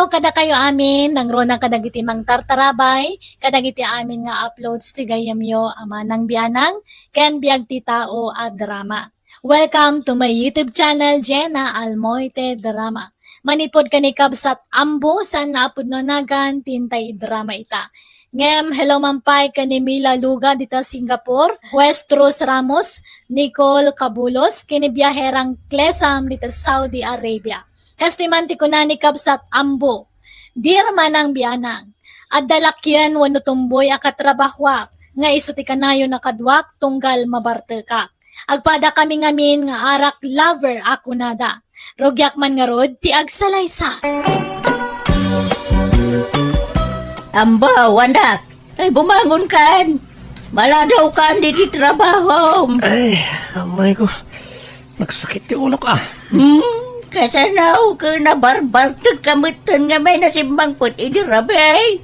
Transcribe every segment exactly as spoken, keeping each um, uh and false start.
Kadakayo amin, nangruna kadagiti mangtartarabay, kadagiti amin nga uploads ti gayyemyo a manang bianang, ken biag ti tao a drama. Welcome to my YouTube channel, Jenna Almoite Drama. Manipud ken ni Kabsat Ambo, saan nga a pudno a nagan ti intay drama ita. Ngem, hello man pay ken ni Mila Luga dita Singapore, West Rose Ramos, Nicole Cabulos, ken ni Biaherang Klesam dita Saudi Arabia. Kastoy man ti kuna ni Kabsat Ambo, "Dear manang bianang, adda lakien wenno tumboy a katrabahoak nga isu ti kanayon a kaduak tunggal mabartekak. Agpadakami ngamin nga arak lover a kunada. Rugiak man ngarud ti agsalaysay." Ambo, anak, ay bumangonkan. Maladawkan diti trabahom. Ay, amay ko. Nagsakit ti ulok, ah. Hmm, kasano ket nabarbartek ka metten nga may nasimmangpet idi rabii?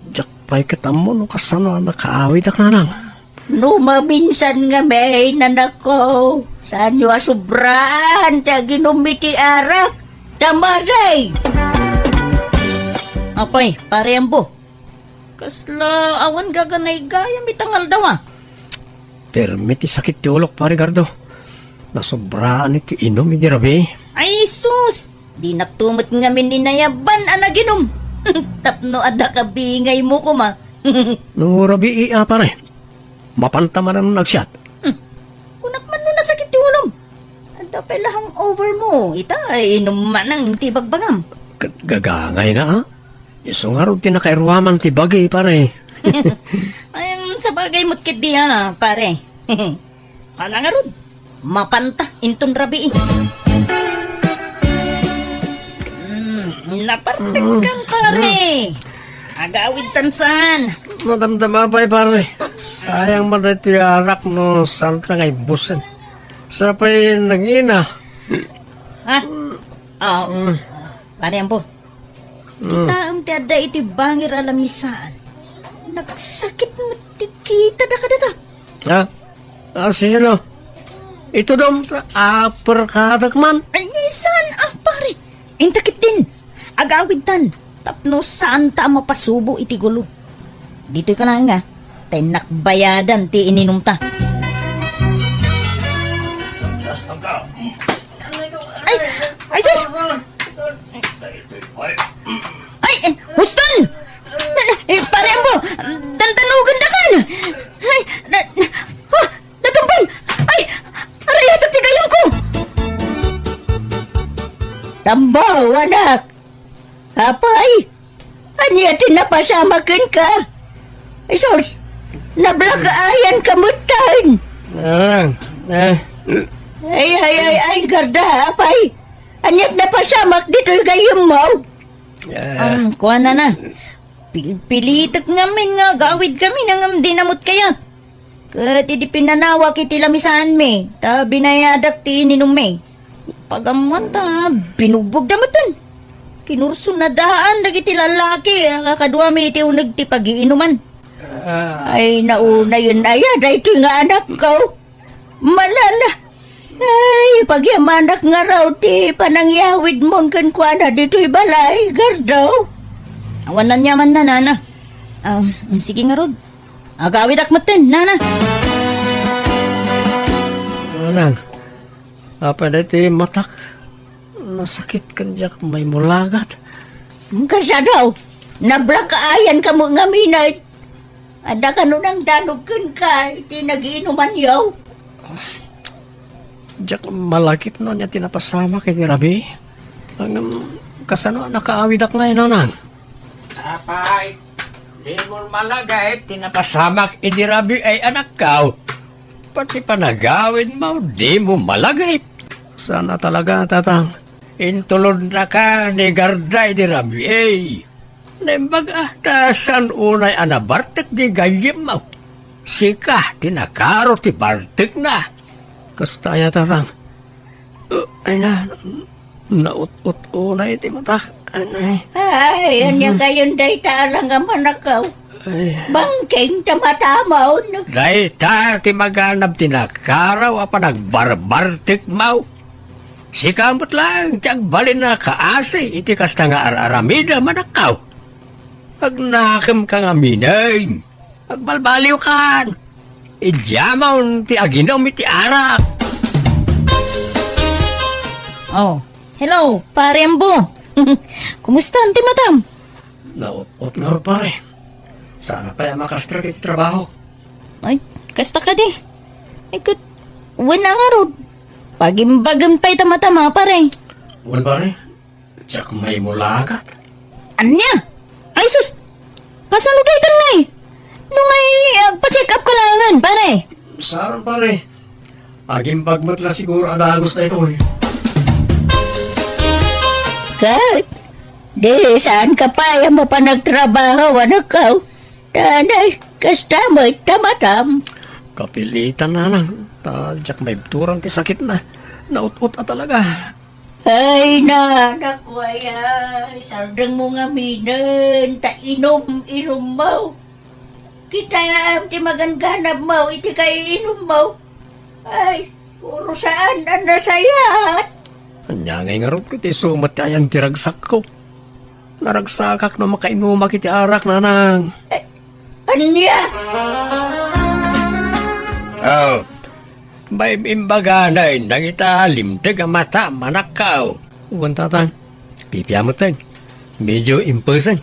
Diak pay ket ammo no kasano a nakaawidak, nanang. No maminsan ngamin, anakko, saanyo a sobraan ti aginum iti arak. Tama, day! Apay, Pare Ambo, kasla awan gaganaygayam ita nga aldaw, a? Permi ti sakit ti ulok, Pare Gardo. Nasobraan iti inum idi rabii. Ay, sus! Dinakto met ngamin inayaban a naginum. Tapno adda kabingaymo koma. No rabii a, pare, mapanta manen agsiat. Hmm. Kunak man no nasakit ti ulom. Adda pay la hangover mo. Ita, inum manen ti bagbagam. Ket gagangayna, a? Isu ngarud ti nakairuaman ti bagi, pare. Ay, sabagay met ketdi, a, pare. Ala ngarud, mapanta inton rabii. Hmm, napartekkan, pare. Agawidtan saan. Madamdama pay, pare. Sayang man daytoy arak no saanta nga ibbusen. Sa pay nangina. Ha? Ah, pare Ambo. Mm. Kitaem ti adda iti bangir a lamisaan. Nagsakit met ti kitada kadata. Ha? Ah, sino? Itudom, aperkadak man. Ay, saan, a, pare? Inta ketdin. Agawidtan. Tapno saanta a mapasubo iti gulo. Ditoy ka laeng, a. Ta innak bayadan ti ininumta. Ay! Ay, sus! Ay, eh, huston! Na, na, eh, Pare Ambo, dandanugendakan! Ay, na, na, oh, natumban! Ay, arayatak ti gayamko! Tambaw, anak! Apay, ania ti napasamak kenka? Ay, sus, nablack-eyean ka metten. Ah, eh. Ay, ay, ay, ay, Garda, apay. Ania ti napasamak ditoy gayyemmo? Ah. Um, kuana na. Pilpilitek ngamin nga agawidkami ngem di met kayat. Ket idi pinanawak iti lamisaanmi, ta binayadak ti ininummi. Pagammoan ta binugbogda metten. Kinursonadaan dagiti lalaki a kakaduami iti uneg ti pagiinuman. Ah. Ay, naunayen aya daytoy nga anakko. Malala. Ay, pagyamanak ngarud ti panangyawidmon kenkuana ditoy balay, Gardo. Awan aniamanna, nana. Ah, sige ngarud. Agawidak metten, nana. Nanang, apay daytoy matak? Nasakit ken diak maimulagat. Kasano? Nablack-eyean ka met ngamin. Adda kano nangdanog kenka iti nagiinumanyo? Diak malagip no ania ti napasamak iti rabii. Ngem kasano a nakaawidak ngay, nanang? Apay, dimo malagip ti napasamak idi rabii ay anakko. Pati panagawidmo, dimo malagip. Saan a talaga, tatang. Intulodnaka ni Garda idi rabii. Naimbag a, ta saan unay a nabartek di gayyemmo? Sika ti nakaro ti bartekna. Kasta aya, tatang. Uh, ay na, naut-ut unay ti matak. Ay, ay. Ay, ania gayon dayta a langamanakaw? Ay. Bangkeng ta matamon. Dayta ti maganab ti nakaraw a panagbarbartekmo. Sika met laeng ti agbalin a kaasi iti kasta nga ar-aramidem, anakko. Agnakemka ngamin. Agbalbaliwkan. Idiamon ti aginum iti arak. Oh, hello, Pare Ambo. Kumusta ti matam? Naut-ot ngarud, pare. Saan pay a makastrek iti trabaho. Ay, kasta kadi. Ay, ket, wen a ngarud. Pagimbagem pay ta matam, pare. Wen, pare. Diak maimulagat. Ania? Ay, sus! Kasano daytan ngay? No ngay, agpa-check up ka laengen, pare. Saan, pare. Agimbag met la siguro a dagus daytoy. Ket, di saan ka pay a mapan agtrabaho, anakko. Tanay, kasta met ta matam. Kapilitan, nanang. Ta diak maibturan ti sakitna. Naut-ot a talaga. Ay, nanakko, ay, ay, sardengmo ngaminen, ta inum-inummo. Kitaem ti maganganabmo iti kaiinummo. Ay, puro saan a nasayaat. Ania ngay ngarud ket isu met ti ayan ti ragsakko. Naragsakak no makainumak iti arak, nanang. Eh, ania? Oh, maim-imbaganen dagita limteg a matam, anakko. Wen, tatang. Pipia metten. Medio impesen.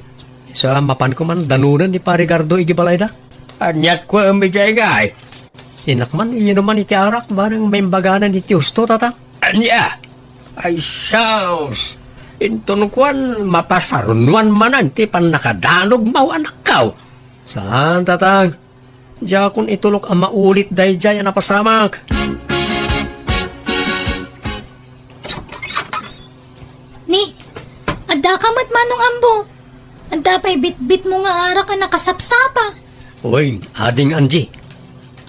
Sa mapanko man danonen ni Pare Gardo iti balayda. Aniat ko, media igay. Inak man, inuman iti arak, bareng maimbaganen iti husto, tatang. Ania? Ay, sus! Inton kuan, mapasarunoan manen ti pannakadanogmo, anakko. Saan, tatang? Diakon itulok a maulit daydiay a napasamak. Ni, adda ka met, Manong Ambo. Adda pay bitbitmo nga arak a nakasapsapa. Oy, Ading Angie.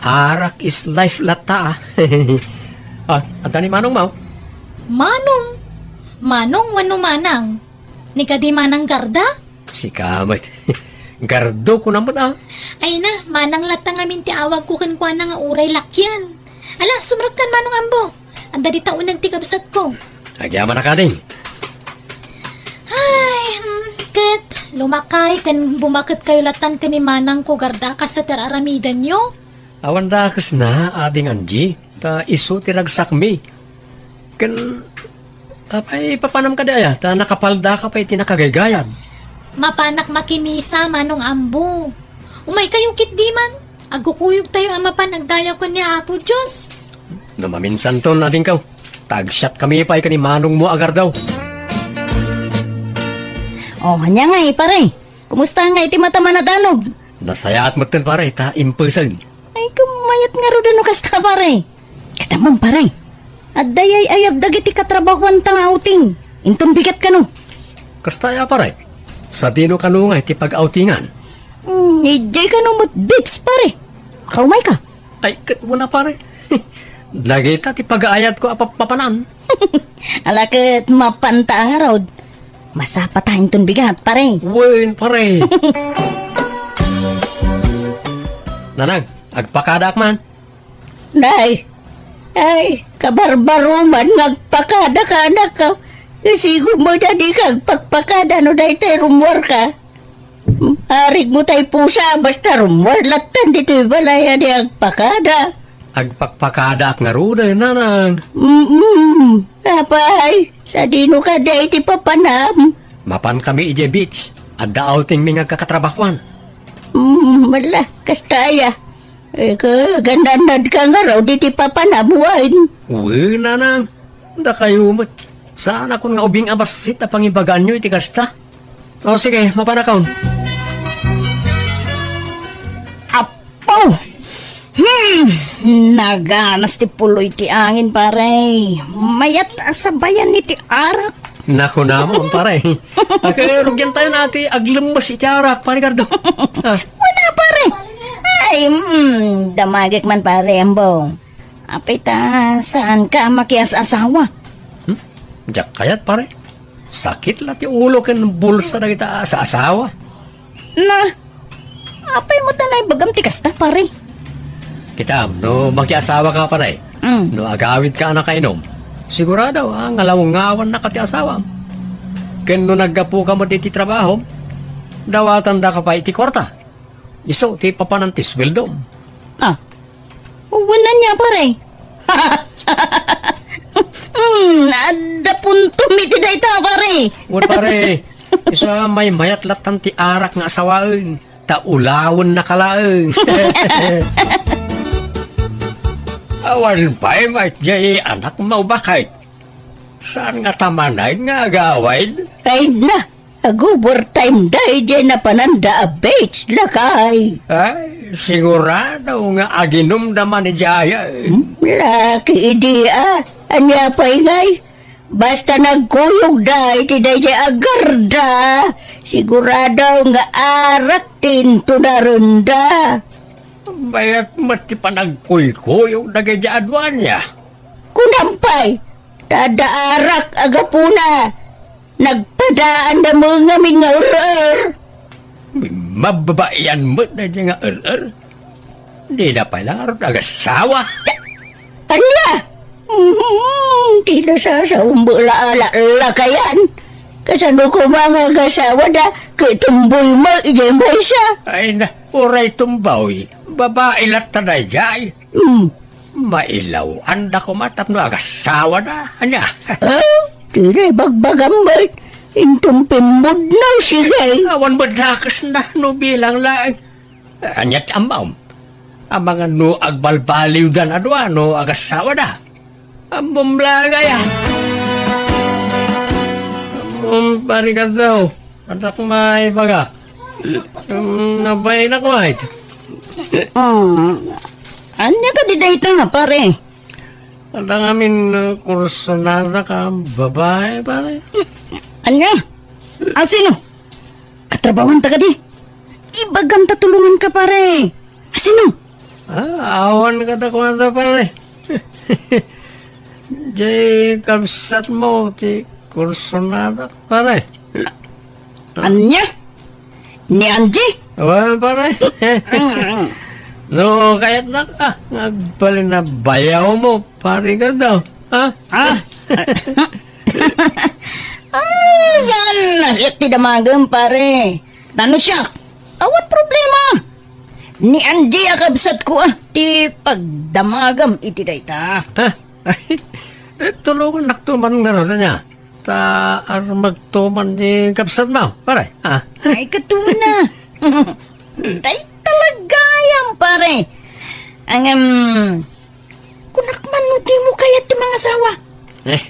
Arak is life latta, ah. Ah, adda ni Manong mo? Manong? Manong wenno Manang? Ni kadi Manang Garda? Sika met. Gardo ko naman, ah. Ay na, Manang latta ngamin ti awagko kenkuana nga uray lakian. Ala, sumrekkan, Manong Ambo. Adda dita uneg ti kabsatko. Agyamanak, Ading. Ay, hmm, ket lumakay ken bumaketkayo latan ken ni Manangko Garda kasta ti ar-aramidanyo. Awan dakesna, Ading Angie, ta isu ti ragsakmi. Ken, apay, papanam kadi aya, ta nakapaldaka pay iti nakagaygayad. Mapanak makimisa, Manong Ambo. Umaykayo ketdi man. Agkukuyogtayo a mapan agdayaw ken ni Apo Dios. No maminsanton, adingko, ta agsiatkami pay ken ni manongmo a Gardo. Oh, ania ngay, pare? Kumusta ngay ti matam a nadanog? Nasayaat metten, pare, ta impesen. Ay, kumayat ngarud no kasta, pare. Ket ammom, pare. Adda ay-ayab dagiti katrabahuanta nga outing. Inton bigat kano. Kasta aya, pare? Sadino kano nga iti pag-outingan? Hmm, idiay kano met beach, pare. Kaumayka. Ay, ket wen a, pare. Dagita ti pagaayatko a pap-, papanan. Ala ket mapanta ngarud. Masapata inton bigat, pare. Wen, pare. Nanang, agpakadaak man. Nay, ay, kabarbaroman nga agpakada ka, anak, ka. Sigud mo dadi ka agpakpakada no daytoy rummuarka. Arig mo tay pusa, basta rummuar lattan ditoy balay a di agpakada. Agpakpakadaak ngaruden, nanang. Mm-mm. Apay, sadino kadi iti papanam? Mapan kami idiay beach. Adda outing mi nga agkakatrabahuan. Mm, mala, kasta aya. Eh, ka, gananad ka nga raw, di ti papanam, wen? Wen, nanang. Dakayo met. Saanakon nga ubing a bassit a pangibagaanyo iti kasta. O, sige, mapanakon. Apo! Hmm! Naganas ti puloy ti angin, pare. Mayat a sabayan iti arak. Naku naman, pare. Aka, rugian tayo na ti aglemmes iti arak, pare Gardo. Ah. Wala, pare. Ay, mm, damagek man, pare, ambo. Apay ta, saan ka makias-asawa? Hmm? Diak kayat, pare. Sakit la ti ulo ken bulsa dagita aas-asawa. Na, apay mo ta naibagam ti kasta, pare? Kitam, no makiasawa ka, pare, Mm. no agawid ka a nakainom, Sigurado a ngalawngawannaka ti asawam. Ken no naggapuka met iti trabahom, dawatandaka pay iti kuarta. Isu ti papanan ti sueldom. Ah, wen ania, pare? Hmm, adda puntom iti dayta, pare. Wen, pare, isu a maymayat lattan ti arak nga asawaen, ta ulawennaka laeng. Awan pay met jay anakmo, baket. Saan nga ta manen nga agawid? Ay na, ag-overtime daydiay napananda a beach, lakay. Ay, sigurado nga aginumda man idiay. Hmm, laki idi a. Ania pay ngay? Basta nagkuyogda iti daydiay a garda, sigurado nga arak ti intunarenda. Mayat met ti panagkuykuyog dagiti aduania. Kunam pay, ta adda arak a gapuna. Nagpadaanda met ngamin nga er-er. Mababaian met daydiay nga er-er. Dida pay la ngarud agasawa. Ania? Mhm, ti nasasaom met la a lakayan. Kasano koma nga agasawada, ket tumboy met idiay maysa? Ay na, uray tumboy. Babai latta daydiay. Hmm. Mailaw-anda koma tapno agasawada. Ania? Ah, ti naibagbagam met. Inton pimmudno, sige. Awan met dakesna no bilang laeng. Ania ti ammom? Amangan no agbalbaliwdan a dua no agasawada. Ammom la aya. Ammom, pare Gardaw. Adak maibagak. Um, nabayanak met. Hmm. Ania kadi dayta, pare? Adda ngamin, uh, kursunada ka babai, pare. Ania? Asino? Katrabahanta kadi? Ibagam ta tulonganka, pare. Asino? Ah, awan kadakuada, pare. Jay kabsatmo ti kursunada, pare. Ania? Ni Angie? Well, pare. No, kayatnak, ah, nga agbalin a bayawmo, pare Gardaw. Ha? Ah? Ah, saan na siak ti damagem, pare? Tano siak? Awan problema. Ni Angie a kabsatko, ah, ti pagdamagam iti dayta. Ha? Tulongannakto man ngarud, ania? Ta armegto man ti kabsatmo, pare. Ah. Ay, katuna. Tay talagayam, pare. Ngem, kunak man no dimo kayat ti mangasawa. Eh,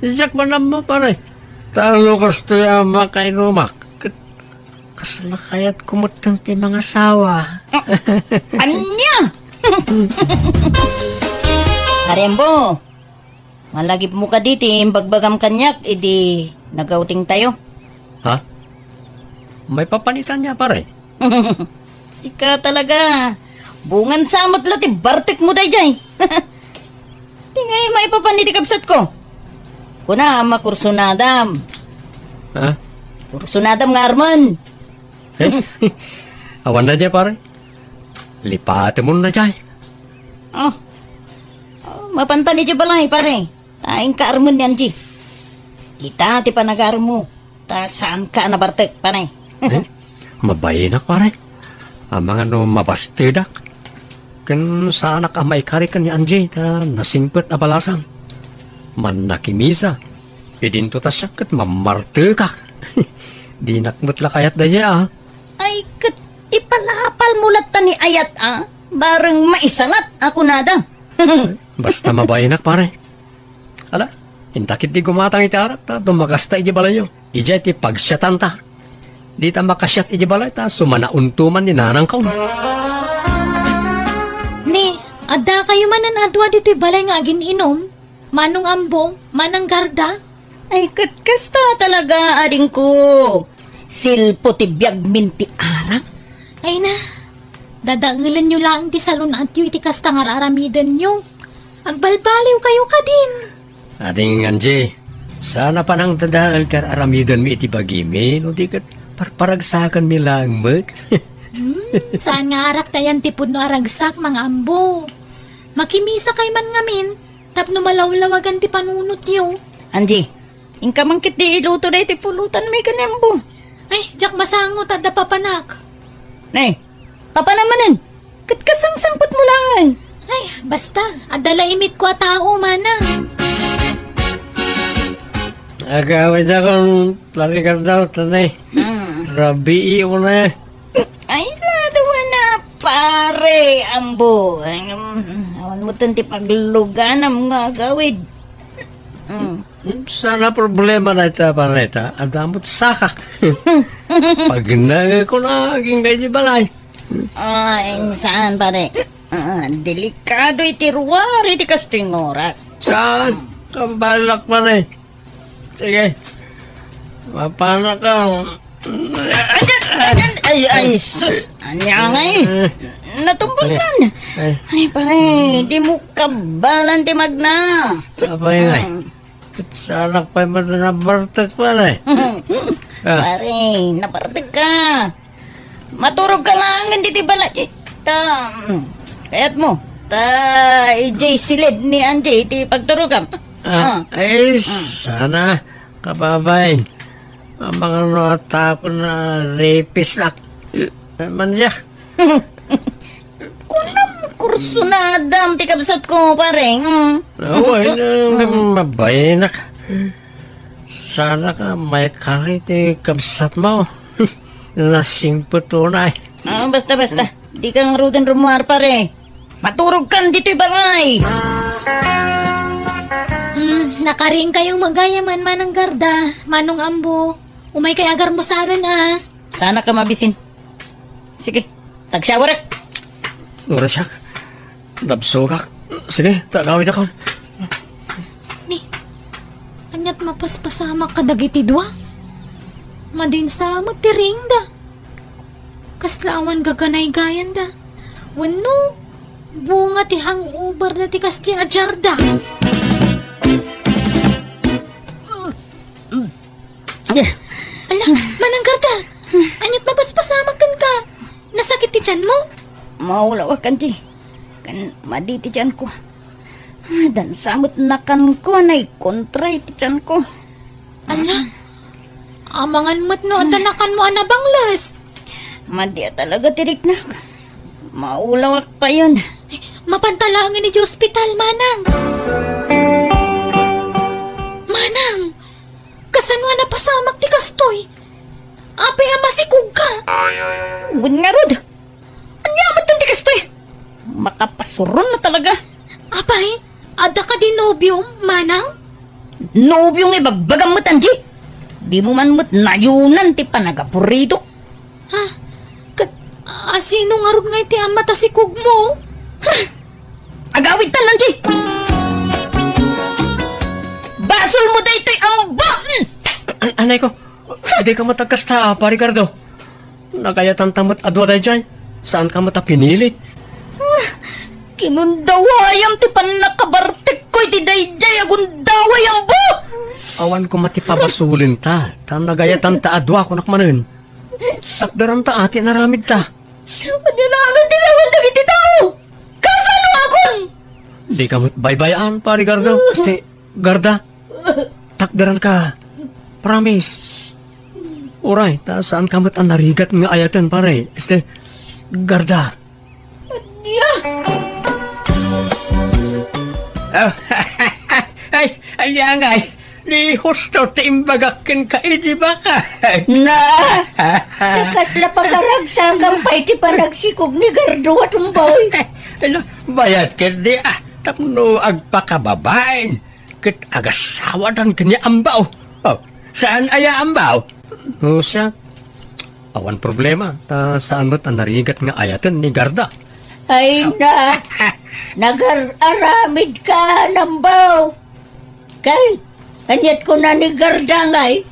siak man ammo, pare. Ta no kastoy a makainumak, ket kasla kayatko met ti mangasawa. Ania? Pare Ambo, malagipmo kadi ti imbagbagam kaniak idi nag-outingtayo? Ha? Maipapan ita ania, pare? Sika talaga. Bungan sa met la ti bartekmo daydiay. Ti ngay maipapan iti kabsatko. Kuna, makursunadam. Ha? Kursunadam nga armen. Eh? Awan daydiay, pare. Lipatemon daydiay. Oh. Oh, mapantan iti balay, pare. Ta inka armen ni Angie. Ita ti panagarmo. Ta saanka a nabartek, pare. Eh? Mabainak, pare. Amangan no mabastedak. Ken saanak a maikari ken ni Angie ta nasimpet a balasang. Mannakimisa. Idinto ta siak ket mammartekak. Dinak met la kayat daydiay, ah. Ay, ket ipalapalmo latta ni ayat, ah. Bareng maisalat a kunada. Basta mabainak, pare. Ala, inta ketdi gumatang iti arak ta dumakasta iti balayyo. Idiay ti pagsiatanta. Dita makasiat iti balay ta sumanaonto man ni nanangko. Ni, adda kayo manen a dua ditoy balay nga agin-inom? Manong Ambo, Manang Garda? Ay, ket kasta talaga, adingko. Silpo ti biagmin ti arak. Ay na, dadaelenyo laeng ti salun-atyo iti kasta nga ar-aramidenyo. Agbalbaliw kayo kadin. Ading Angie, saan a panangdadael ti ar-aramidenmi iti bagimi, no di ket parparagsakanmi laeng met. Hmm, saan nga arak ta yan ti pudno a ragsak, Manang Ambo. Makimisa kay man ngamin, tapno malawlawagan ti panunotyo. Angie, inka man ketdi iluto daytoy pulutanmi ken ni Ambo. Ay, diak masango ta adda papanak. Nay, papanam manen. Ket kasangsangpetmo laeng. Ay, basta, adda la imitko a tao, manang. Agawidakon, Pare Gardo, tanay. Hmm. Rabii una. Ay, laduana, Pare Ambo. Em, awan metten ti pagluganam nga agawid. Hmm. Saan a problema dayta, Pare, ta adda met sakak. Pagnengko na agingga iti balay. Ay, saan, Pare? Ah, delikado iti ruar iti kastoy nga oras. Saan? Kambalak, Pare. Sige. Mapanaka. Ay, ay, sus! Ania ngay? Eh. Natumbakan. Ay. Ay, Pare, dimo kabalan ti magna. Apay ngay? Hmm. Ket saanak pay met nabartek, Pare. Ah. Pare, nabartek ka. Maturog ka laeng ditoy balay. Ta, mm, kayatmo. Ta, idiay silid ni Angie iti pagturogam. Ah, ah. Ay, ah. Sana, kababain. Amangan no atapon a rapistaak. Mansiak. Kunam, kursunadam ti kabsatko, pare. Mm. Awan, mm, mabayanak. Saanak a maikari ti kabsatmo. Nasingpet unay. Ah, basta, basta. Dika ngaruden rummuar, pare. Maturogkan ditoy balay. Hmm, nakariingkayo met gayam, Manang Garda, Manong Ambo. Umaykay agarmusaren, a. Saanak a mabisin. Sige, tagshawarek. Orasak. Nabsogak. Sige, ta agawidakon. Ni, ania't mapaspasamak kadagiti dua? Madinsa met ti riingda. Kasla awan gaganaygayanda. Wenno, bunga ti hangover dati kasdi a diarda. Ala, Manang Garda, ania't mapaspasamak kenka? Nasakit ti tianmo? Maulawak, Angie. Ken madi ti tianko. Dansa met nakanko a naikontra iti tianko. Ala, amangan met no adda nakanmo a nabangles. Madi a talaga ti riknak. Maulawak payen. Mapanta laengen iti ospital, Manang. Manang, kasano a napasamak ti kastoy? Apay a masikogka? Wen ngarud. Ania met ti kastoy? Makapasuron na talaga. Apay, adda kadi nobiom, Manang? Nobio nga ibagbagam met, Angie. Dimo man met nayonan ti panagaburidok. Ha? Ket, a, sino ngarud ngay ti ama ta sikogmo? Ha? Agawidtan, Angie! Basolmo daytoy, Ambo! An-, anay ko, dika met agkasta, Pare Gardo. Nagayatanta met a dua daydiay. Saanka met a pinilit. Ah, kinundawayam ti pannakabartekko iti daydiay a gundaway, Ambo! Awan koma ti pabasolenta, ta nagayatanta a dua, kunak manen. Takderanta a ti inaramidta. Ania laengen ti sawen dagiti tao? Kasanoakon? Dika met baybay-an, Pare Gardo. Asti, Garda, takderanka. Promise. Uray, ta saanka met a narigat nga ayaten, pare. Asti, Garda. Ania? Oh, ay, ania ngay? Ni husto ti imbagak kenka idi baka. Na? Kasla pakaragsakam pay ti panagsikog ni Gardo a tumboy. Ala, bayat ketdi, a, tapno agpakababain ket agasawadan ken ni Ambaw. Oh, saan aya, Ambaw? No, siak, awan problema, ta saan met a narigat nga ayaten ni Garda. Ay na, nagar-aramidka, Ambaw. Kay, ania't kuna ni Garda ngay?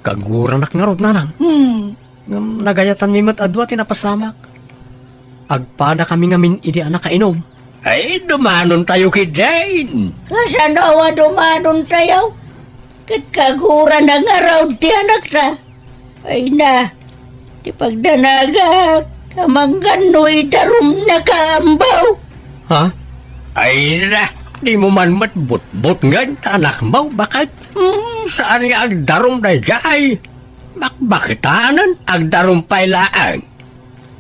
Kaguranak ngarud, nanang. Hmm. Ngem nagayatanmi met a dua ti napasamak. Agpadakami ngamin idi a nakainom. Ay, dumanontayo ketdin. Kasano a dumanontayo? Ket kagurana ngarud ti anakta. Ay na, ti pagdanagak, amangan no idarumnaka, Ambaw. Ha? Ay na, Dimo man met butbutngen ta anakmo, baket? Hmm, saan nga agdarum daydiay. Bakbaketanen, agdarum pay laeng.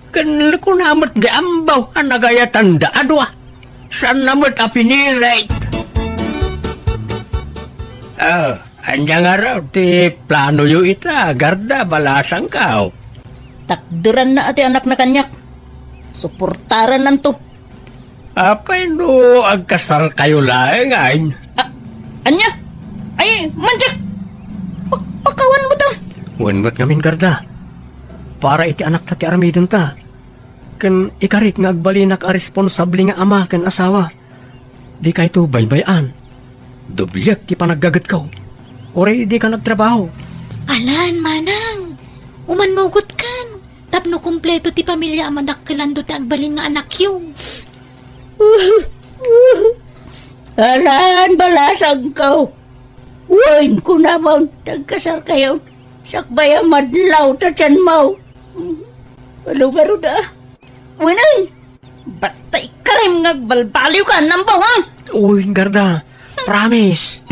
Ken kuna met ni Ambo a nagayatanda a dua. Saanna met a pinirit. Ah, ania ngarud ti planoyo ita, Garda, balasangko? Takderanna a ti anakna kaniak. Suportarannanto. Apay no agkasarkayo laeng, ay? A-, ania? Ay, manjak! Pa-, pakawan mo ta! Wen met ngamin, Garda. Para iti anakta ti aramidenta. Ken ikarik nga agbalinak a responsable nga ama ken asawa. Dikayto baybay-an. Dobliek ti panaggagetko. Uray dika nagtrabaho. Alan, manang! Umanugotkan! Tapno kompleto ti pamilia a madakkelanto ti agbalin nga anakyo. Alan, balasangko. Wen, kunamon, tagkasarkayon. Sakbay a madlaw ta tianmo. Ano garud a? Wen, ay! Basta ikarim nga agbalbaliwkan, Ambo, ha? Uy, Garda. Promise.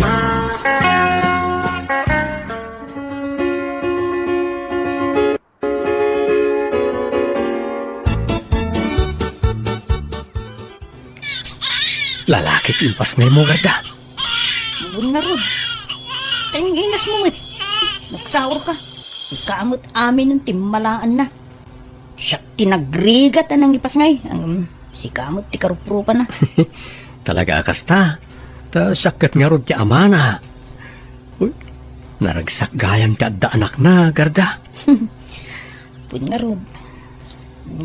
Lalaki ti impasngaymo, Garda. Awan ngarud. Kaingingas mo met. Nagsaor ka. Ika met amin ti malaanna. Siak ti nagrigat a nangipasngay. Ang sika met ti karuprupana. Talaga a kasta. Ta siak ket ngarud ti amana. Uy, naragsak gayam ti adda anakna, Garda. Pud ngarud.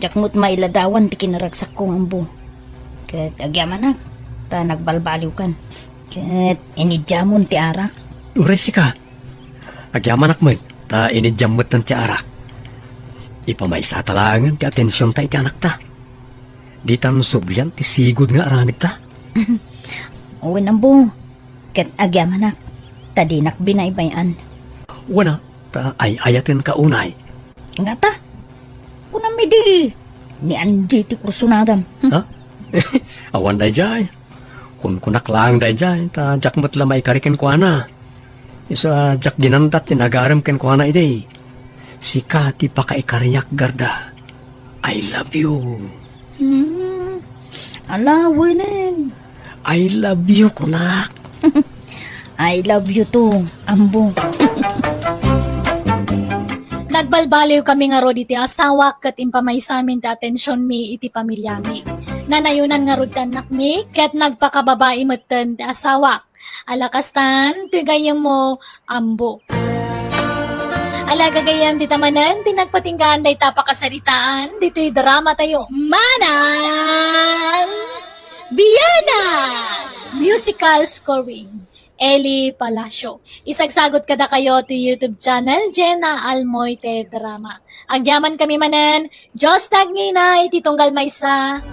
Diak met mailadawan ti kinaragsakko nga ammo. Ket agyamanak, ta nagbalbaliwkan. Ket inidiamon ti arak. Uray sika. Agyamanak met, ta inidiam metten ti arak. Ipamaysata laengen ti atensionta iti anakta. Ditan sublian ti sigud nga aramidta. Wen, ammo. Ket agyamanak, ta dinak binaybay-an. Wen a, ta ay-ayatenka unay. Ngata? Kunam idi, ni Angie ti kursunadam. Hmm? Ha? Awan daydiay. Kunkunak laeng daydiay, ta diak met la maikari kenkuana. Isu a diak ginandat ti nagarem kenkuana idi. Sika ti pakaikariak, Garda. I love you. Hmm. Ala, wenen. I love you, kunak. I love you too, ammo. Nagbalbaliw kami ngarud iti asawak ket impamaysamin ti atensionmi iti pamilyami. Nanayonan ngarud ti annakmi ket nagpakababai metten ti asawak. Ala kastan, toy gayyemmo, ammo. Ala gagayyem, dita manen ti nagpatinggaan dayta pakasaritaan ditoy dramatayo, Manang Biana! Musical scoring, Eli Palacio. Isagsagot kadakayo ti YouTube channel, Jenna Almoite Drama. Agyaman kami manen, Dios ti agnina iti tunggal maysa.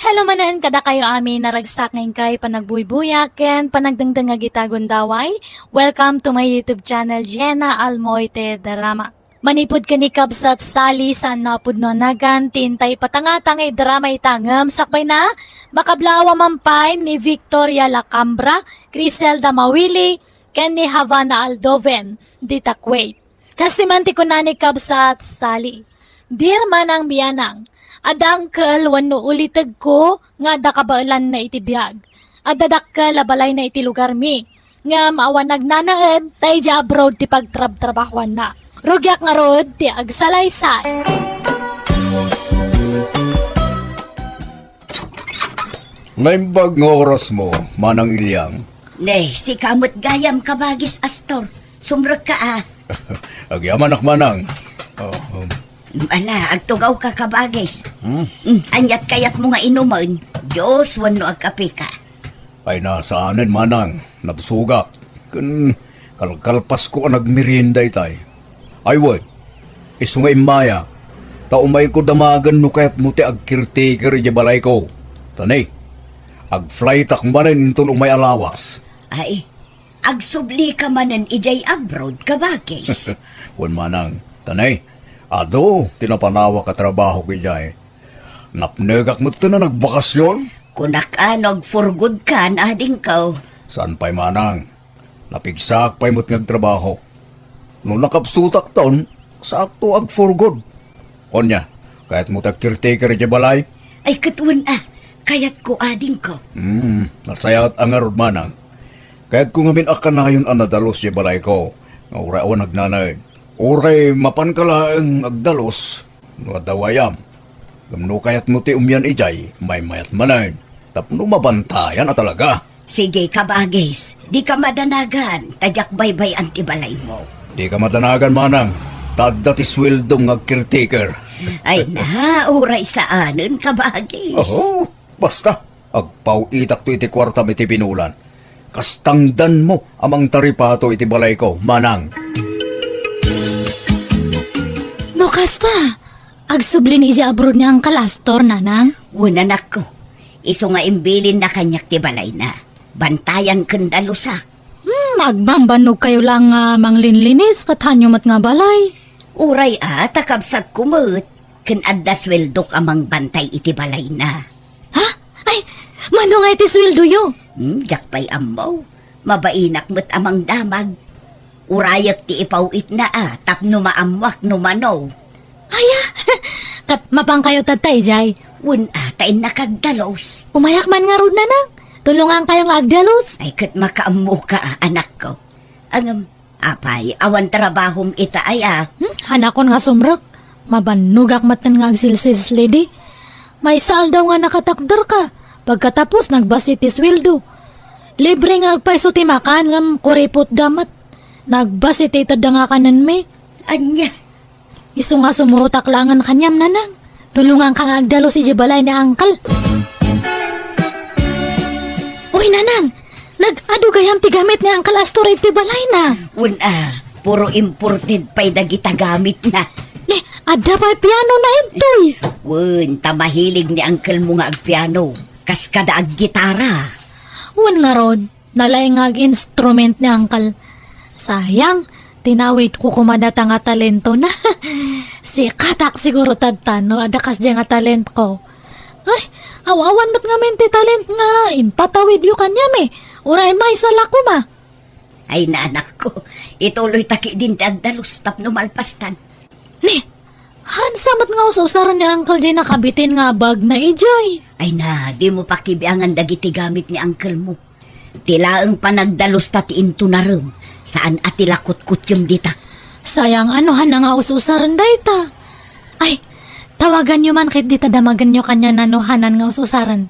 Hello manen kadakayo amin a ragsak nga inkay panagbuybuyak ken panagdengdengngeg ita gundaway. Welcome to my YouTube channel, Jenna Almoite Drama. Manipud ken ni Kabsat Sally, saanna a pudno a nagan ti intay ipatangtanga nga idrama ita ngem sakbayna, makablaawam pay ni Victoria Lacambra, Criselda Mawili, ken ni Havana Aldoven, dita Kuwait. Kas ti man ti kuna ni Kabsat Sally, "Dear Manang Bianang, adda angkel wenno ulitegko nga adda kabaelanna iti biag. Adda dakkel a balayna iti lugarmi, ngem awan agnanaed ta idiay abroad ti pagtrabtrabahoanna. Rugiak ngarud ti agsalaysay." Naimbag nga orasmo, Manang Ilyang. Ne, sika met gayam, Kabagis Astor. Sumrekka a. Agyamanak, Manang. Oh, um. Ala, agtugawka, Kabagis. Hmm? Hmm, aniat kayatmo nga inumen? Juice wenno agkapeka? Ay, na, saanen, Manang. Nabsogak. Ken kalkalpasko a nagmerienda itay. Ay wen, isu nga immaya, ta umayko damagen no kayatmo ti agcaretaker idiay balayko. Ta ne, agflytak manen inton umay a lawas. Ay, agsublika manen idiay abroad, Kabagis. Wen, Manang, ta ne, adu ti napanawak a trabahok idiay. Napnekak met ten a nagbakasyon. Kunak a no ag-for good kan, adingko. Saan pay manang? Napigsaak pay met nga agtrabaho. No nakapsutak ton, saakto ag-for good. Onya, kayatmo ti ag-caretaker iti balay? Ay, ket wen a, kayatko, adingko. Hmm, nasayaat a ngarud manang. Kayatko ngamin a kanayon a nadalus iti balayko, nga uray awan agnanaed. Uray mapanka laeng agdalus, no adda wayam. Ngem no kayatmo ti umian idiay, maymayat manen, tapno mabantayan a talaga. Sige, kabagis, dika madanagan, ta diak baybay-an ti balaymo. Dika madanagan, manang, ta adda ti suweldom nga ag-caretaker. Ay na, uray saanen, kabagis. Oho, basta, agpaw-itakto iti kuartam iti binulan. Kastangdanmo a mangtaripato iti balayko, manang. No kasta, agsubli ni idiay abroad ni Uncle Astor, nanang? Wen, anakko. Isu nga imbilinna kaniak ti balayna. Bantayan ken dalusak. Hmm, agbambannog kayo lang nga manglinlinis, ket hanyo met nga balay. Uray a, ta kabsatko met, ken adda suweldok a mangbantay iti balayna. Ha? Ay, mano nga iti suweldoyo? Hmm, diak pay ammo. Mabainak met a mangdamag. Urayek ti ipaw-itna a, tapno maammoak no mano. Aya, ket mapankayo tatta idiay? Wen a, ta innak agdalus. Umayak man ngarud, nanang. Tulongankayo nga agdalus. Ay, ket makaammoka a, anakko. Ngem, apay, awan trabahom ita aya? Hmm, hanakon nga sumrek. Mabannogak met nga agsilsilslidi. Maysa aldaw nga nakatakderka. Pagkatapos, nagbasi ti suweldo. Libre nga agpayso ti makan, ngem kuripotda met. Nagbasi ti itedda nga kanenmi. Ania? Isu nga sumurotak laengen kaniam, nanang. Tulonganka nga agdalus idiay balay ni Uncle. Uy, nanang! Nag-adu gayam ti gamit ni Uncle Astor iti balayna. Wen a, puro imported pay dagita gamitna. Ni, adda pay pianona ditoy. Wen, ta mahilig ni uncle mo nga agpiano. Kas kada aggitara. Wen ngarud, nalaing nga ag-instrument ni Uncle. Sayang, tinawidko koma data nga talentona. Sikatak siguro tatta no adda kasdiay nga talentko. Ay, aw-awan met ngamin ti talent nga impatawidyo kaniam eh. Uray maysa la koma. Ay, nanakko, ituloyta ketdin ti agdalus tapno malpastan. Ni, hansa met nga us-usaren ni Uncle jay nakabitin nga bagna idiay. Ay na, dimo pakibiangan dagiti gamit ni uncle mo. Ti laeng panagdalusta ti intunarem, saan a ti lakutkutiem dita. Sayang, ano hana nga us-usaren dayta? Ay, tawaganyo man ket dita damagenyo kaniana no hanan nga us-usaren.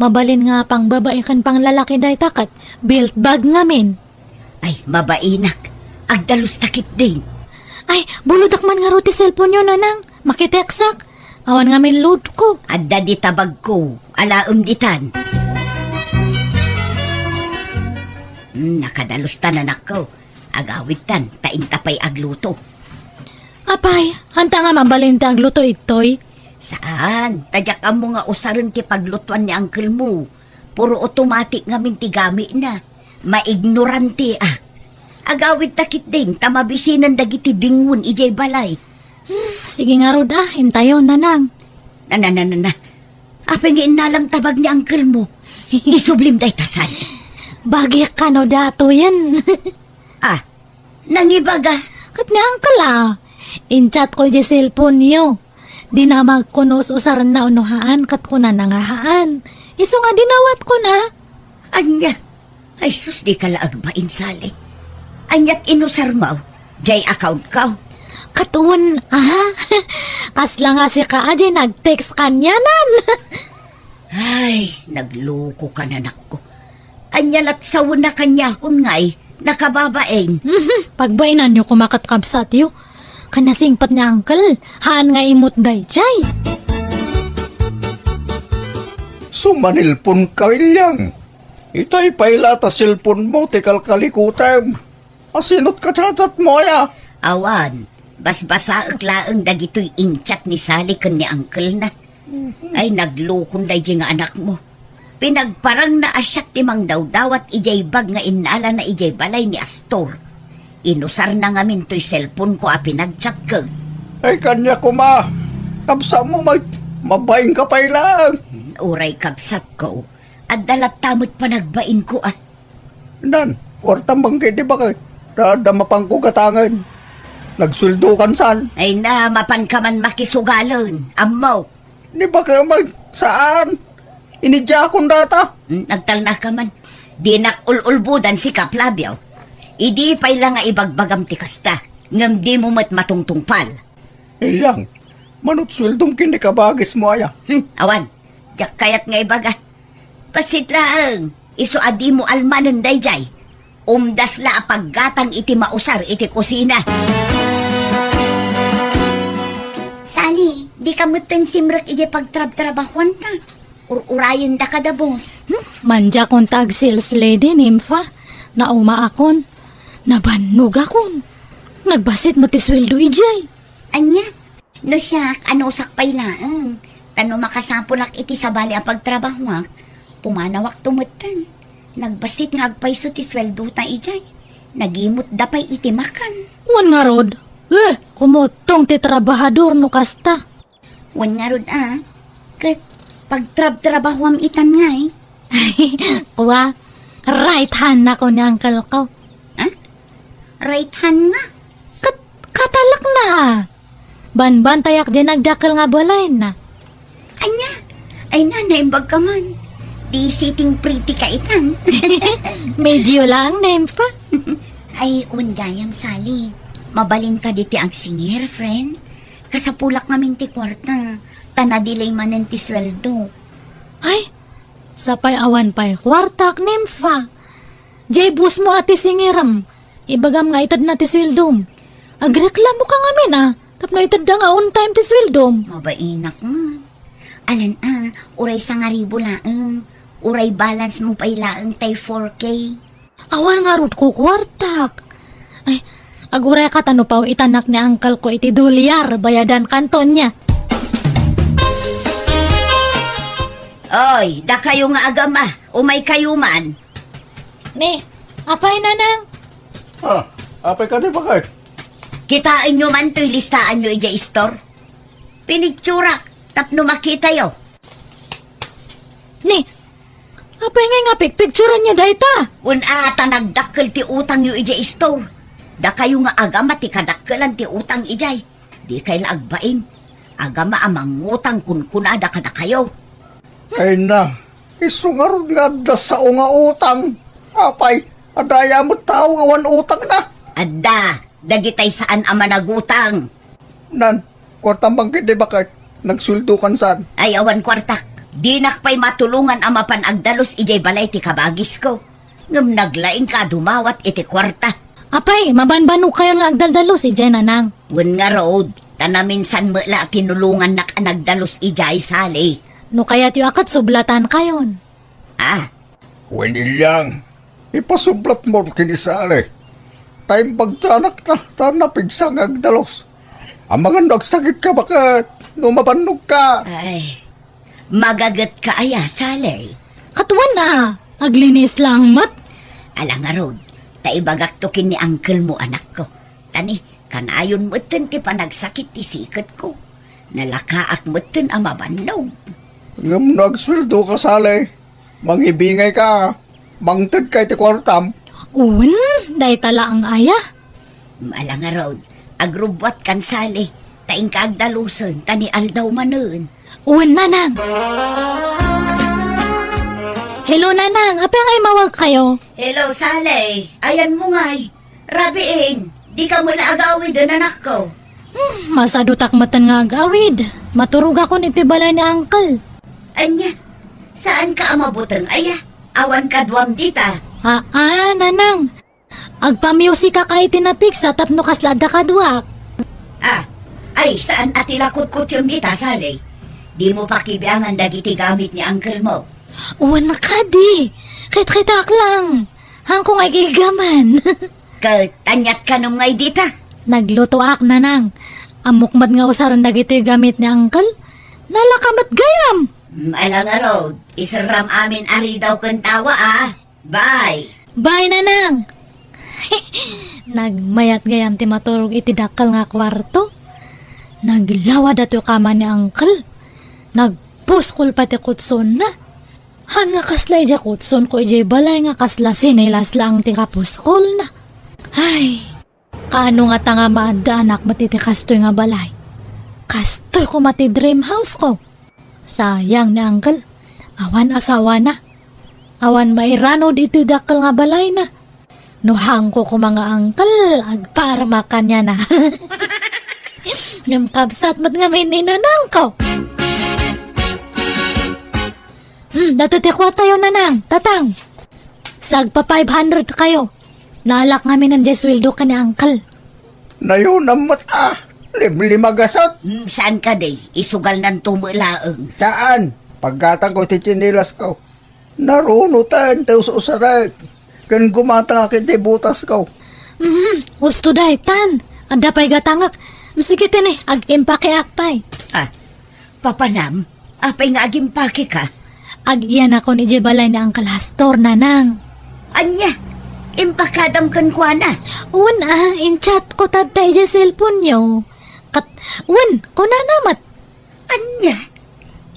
Mabalin nga pangbabai ken panglalaki dayta ket belt bag ngamin. Ay, mabainak. Agdalusta ketdin. Ay, bulodak man ngarud ti cellphone-yo, nanang. Makitekstak. Awan ngamin loadko. Adda dita bagko. Alaem ditan. Hmm, nakadalusta, anakko. Agawidtan, ta inta pay agluto. Apay, hanta nga mabalin ti agluto itoy? Saan, ta diak ammo nga usaren ti paglutuan ni uncle mo. Puro automatic ngamin ti gamitna. Maignorante, ah. Agawidta ketdin, ta mabisinen dagiti dingon idiay balay. Hmm, sige ngarud, ah, intayon, nanang. Na, na, na, na, na. Apay nga innalam ta bag ni uncle mo? Isublim dayta, Sal. Bagik kano datoyen. Ah, nangibaga. Ket ni uncle, ah. In-chat ko idiay cellphone-yo. Dinamagko no us-usarenna wenno haan, ket kunana nga haan. Isu nga dinawatko na. Ania? Ay sus, dika la agbain, Sally. Aniat inusarmo? Jay accountko? Ket wen, aha? Kasla nga sika a jay nag-text kanianan. Ay, naglukokan, anakko. Ania lat sawen a kaniakon ngay, nakababain. Mhm, pagbainanyo koma ket kabsatyo. Ken nasingpet ni uncle, haan nga immut dayjay. Sumanelpon ka, William. Itay pay la ta cellphone mo ti kalkalikutem. Asinot ka chat-chat mo aya? Awan, basbasaek laeng dagitoy in-chat ni Sally ken ni uncle-na. Ay, naglukon daydi nga anakmo. Pinagparangna a siak ti mangdawdawat idiay bag nga innalana idiay balay ni Astor. Inusarna ngamin toy cellphone-ko a pinagchat-ko. Ay, kaniak koma. Kabsatmo met. Mabainka pay laeng. Uray kabsatko, adda latta met panagbainko, a. Nan, kuartam bangkit ti baket. Ta adda mapanko gatangen. Nagsueldokan san. Ay na, mapanka man makisugalen. Ammo. Ni baket met, saan? Inidiakon data. Hmm, nagtalnaka man. Dinak ul-ulbodan si Kap Labio. Idi pay la nga ibagbagam ti kasta, ngem dimo met matungtungpal. Iyang, manut sueldom ken ni kabagismo aya. Hmm, awan. Diak kayat nga ibaga. Bassit laeng, isu a dimo almanen daydiay. Umdas la a paggatang iti mausar iti kusina. Sally, dika metten simrek idiay pagtrabtrabahuanta. Ur-urayendaka da, boss. Hmm, mandiakon ta ag-sales lady, Nympha. Naumaakon. Nabannogakon. Nagbassit met ti sueldo idiay. Ania? No siak, anusak pay laeng. Ta no makasapulak iti sabali a pagtrabahuak, pumanawakto metten. Nagbassit nga agpayso ti sueldota idiay. Nagimutda pay iti makan. Wen ngarud, eh, kumuttong ti trabahador no kasta. Wen ngarud a, ket pagtrabtrabahuam itan ngay. Kua, right hand nako ni uncle ko. Ha? Right hand nga? Kat-, katalakna. Banbantayak diay nagdakkel nga balayna. Ania? Ay na, naimbag ka man. Di sitting pretty ka itan. Medyo lang, Nympha. Ay, wen gayam, Sally. Mabalin ka diti agsingir, friend. Kasapulak ngamin ti kuarta. Ta na-delay manen ti sueldo. Ay, sapay awan pay kuartak, Nympha. Jay boss mo a ti singirem. Ibagam nga itedna ti sueldom. Agreklamo ka ngamin a, tapno itedda nga on time ti sueldom. Mabainak nga. Alan a, uray sangaribu laeng. Uray balance mo pay laeng tay four K. Awan ngarud ko kuartak. Ay, agurayka ta no pao itanak ni uncle ko iti dolyar, bayadan kanto nia. Oy, dakayo nga agama, umaykayo man. Ni, apay, Nanang? Ah, apay kadi, bakit? Kitaenyo man toy listaanyo idiay store. Pinicturak tapno makitayo. Ni, apay ngay nga pikpikturanyo dayta? Wen a, ta nagdakkel ti utangyo idiay store. Dakayo nga agama ti kadakkelan ti utang idiay. Dikay la agbain. Agama a mangutang kunkunada kadakayo. Ay na, isu ngarud nga adda sao nga utang. Apay, adda aya met tao nga awan utangna? Adda, dagitay saan a managutang. Nan, kuartam bangkit di baket, nagsueldo kan san. Ay, awan kuartak. Dinak pay matulongan a mapan agdalus idiay balay ti kabagisko. Ngem naglaingka a dumawat iti kuarta. Apay, mabanbanogkayon nga agdaldalus idiay, Nanang? Wen ngarud, ta naminsan met la a tinulongannak a nagdalus idiay, Sally. No kayatyo a ket sublatankayon. Ah. Wen, Ilyang, ipasublatmo ken ni Sally. Ta imbag ti anakta, ta napigsa nga agdalus. Amangan no agsakitka, baket, no mabannogka. Ay, magagetka aya, Sally? Ket wen a, aglinis laeng met. Ala ngarud, ta ibagakto ken ni uncle mo, anakko. Ta ni, kanayon metten ti panagsakit ti siketko. Nalakaak metten a mabannog. Ngem no agsueldoka, Sally, mangibingayka, mangtedka iti kuartam. Wen, dayta laeng aya. Ala ngarud, agrubbuatkan, Sally, ta inka agdalusen, ta ni aldaw manen. Wen, Nanang. Hello, Nanang. Apay nga immawagkayo? Hello, Sally. Ayanmo ngay. Rabiin, dika met la agawiden, anakko. Hmm, masadutak metten nga agawid. Maturogakon iti balay ni uncle. Ania? Saanka a mabuteng aya? Awan kaduam dita. Aa, Nanang. Agpamusikak iti napigsa tapno kasla adda kaduak. Ah, ay, saan a ti la kutkutsem dita, Sally? Dimo pakibiangan dagiti gamit ni uncle mo. Wen kadi. Kitkitaak lang. Haanko nga igigaman. Ket aniat kanom ngay dita? Naglutoak, Nanang. Ammok met nga usaren dagitoy gamit ni uncle. Nalaka met gayam. Mm, ala ngarud, iserram amin a ridaw ken tawa, ah. Bye! Bye, Nanang! Nagmayat gayam ti maturog iti dakkel nga kuarto. Naglawad datoy kama ni uncle. Nagpuskol pay ti kutsonna. Han nga kasla idiay kutsonko idiay balay nga kasla sinelas laeng ti kapuskolna. Ay, kaano ngata nga maaddaanak met iti kastoy nga balay? Kastoy koma ti dream house ko. Sayang ni Uncle. Awan asawana. Awan mairanod iti dakkel nga balayna. No hangko koma nga Uncle, agparmak kaniana. Ngem kabsat met ngamin ni nanangko. Hmm, datoy ti kuatayo, nanang, tatang. Sagpa five hundred kayo. Naalak ngamin diay sueldo ken ni Uncle. Nayonam met a. Limlimagasat. Hmm, saan kadi? Isugalnanto met laeng. Saan? Paggatangko ti tsinelas ko. Narunoten ti us-usarek. Ken gumatangak iti botasko. Mhm, usto daytan. Adda pay gatangak. Sige tini, ag-impakeak pay. Ah, Papanam, apay nga agimpakeka? Agiyanakon idiay balay ni Uncle Hastor, nanang. Ania? Impakadam kenkuana? Wen a, in-chatko tatta idiay cellphone-yo. Ket, wen, kunana met. Ania?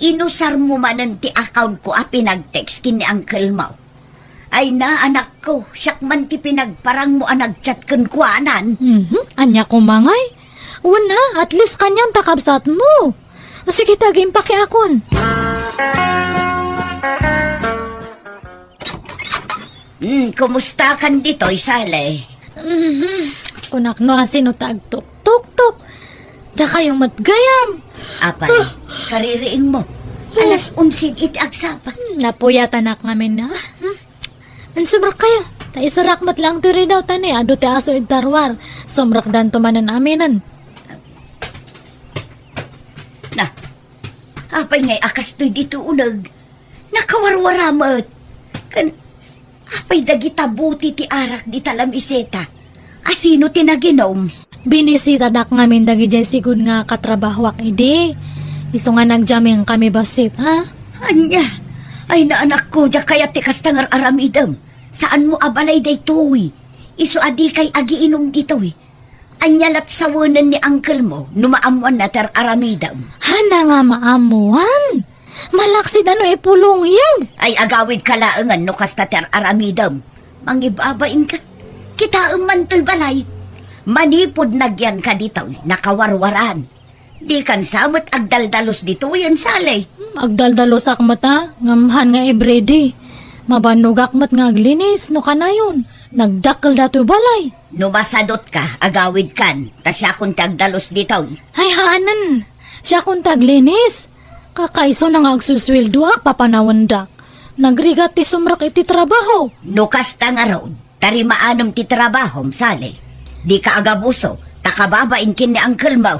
Inusarmo manen ti account-ko a pinag-text ken ni uncle-mo? Ay na, anakko, siak man ti pinagparangmo a nag-chat kenkuanan. Mhm, ania koma ngay? Wen a, at least kanian ta kabsatmo. Sige ta, agimpakeakon. Hmm, kumusta kan ditoy, Sally? Mhm, kunak no asino ta agtuktuktok. Dakayo met gayam. Apay, kaririingmo. Alas onse iti agsapa. Hmm, napuyatanak ngamin a. Hmm. Ansumrek kayo. Ta isurak met laeng ti ridaw ta ni, adu ti aso iti ruar. Sumrekdanto manen aminen. Na, apay ngay a kastoy ditoy uneg? Nakawarwara met. Ken, apay dagita buti ti arak dita lamiseta? Asino ti naginom? Binisitadak ngamin dagidiay sigud nga katrabahoak idi. Isu nga nagjamming kami bassit, ha? Ania? Ay na, anakko, diak kayat ti kasta nga ar-aramidem. Saanmo a balay daytoy. Isu a dikay agiinum ditoy. Ania lat sawenen ni uncle-mo no maammoanna ti ar-aramidem? Hana nga maammoan? Malaksid a no ipulongyo. Ay, agawidka laengen no kasta ti ar-aramidem. Mangibabainka. Kitaem man toy balay. Manipud nagyanka ditoy, nakawarwaran. Dikan sa met agdaldalus ditoyen, Sally. Hmm, agdaldalusak met a, ngem han nga everyday. Mabannogak met nga aglinis, no kanayon. Nagdakkel datoy balay. No masadutka, agawidkan, ta siakon ti agdalus ditoy. Ay, haanen. Siakon ti aglinis. Kakaisuna nga agsusueldoak, papanawendak. Nagrigat ti sumrek iti trabaho. No kasta ngarud, tarimaanam ti trabahom, Sally. Dika agabuso, ta kababain ken ni uncle-mo.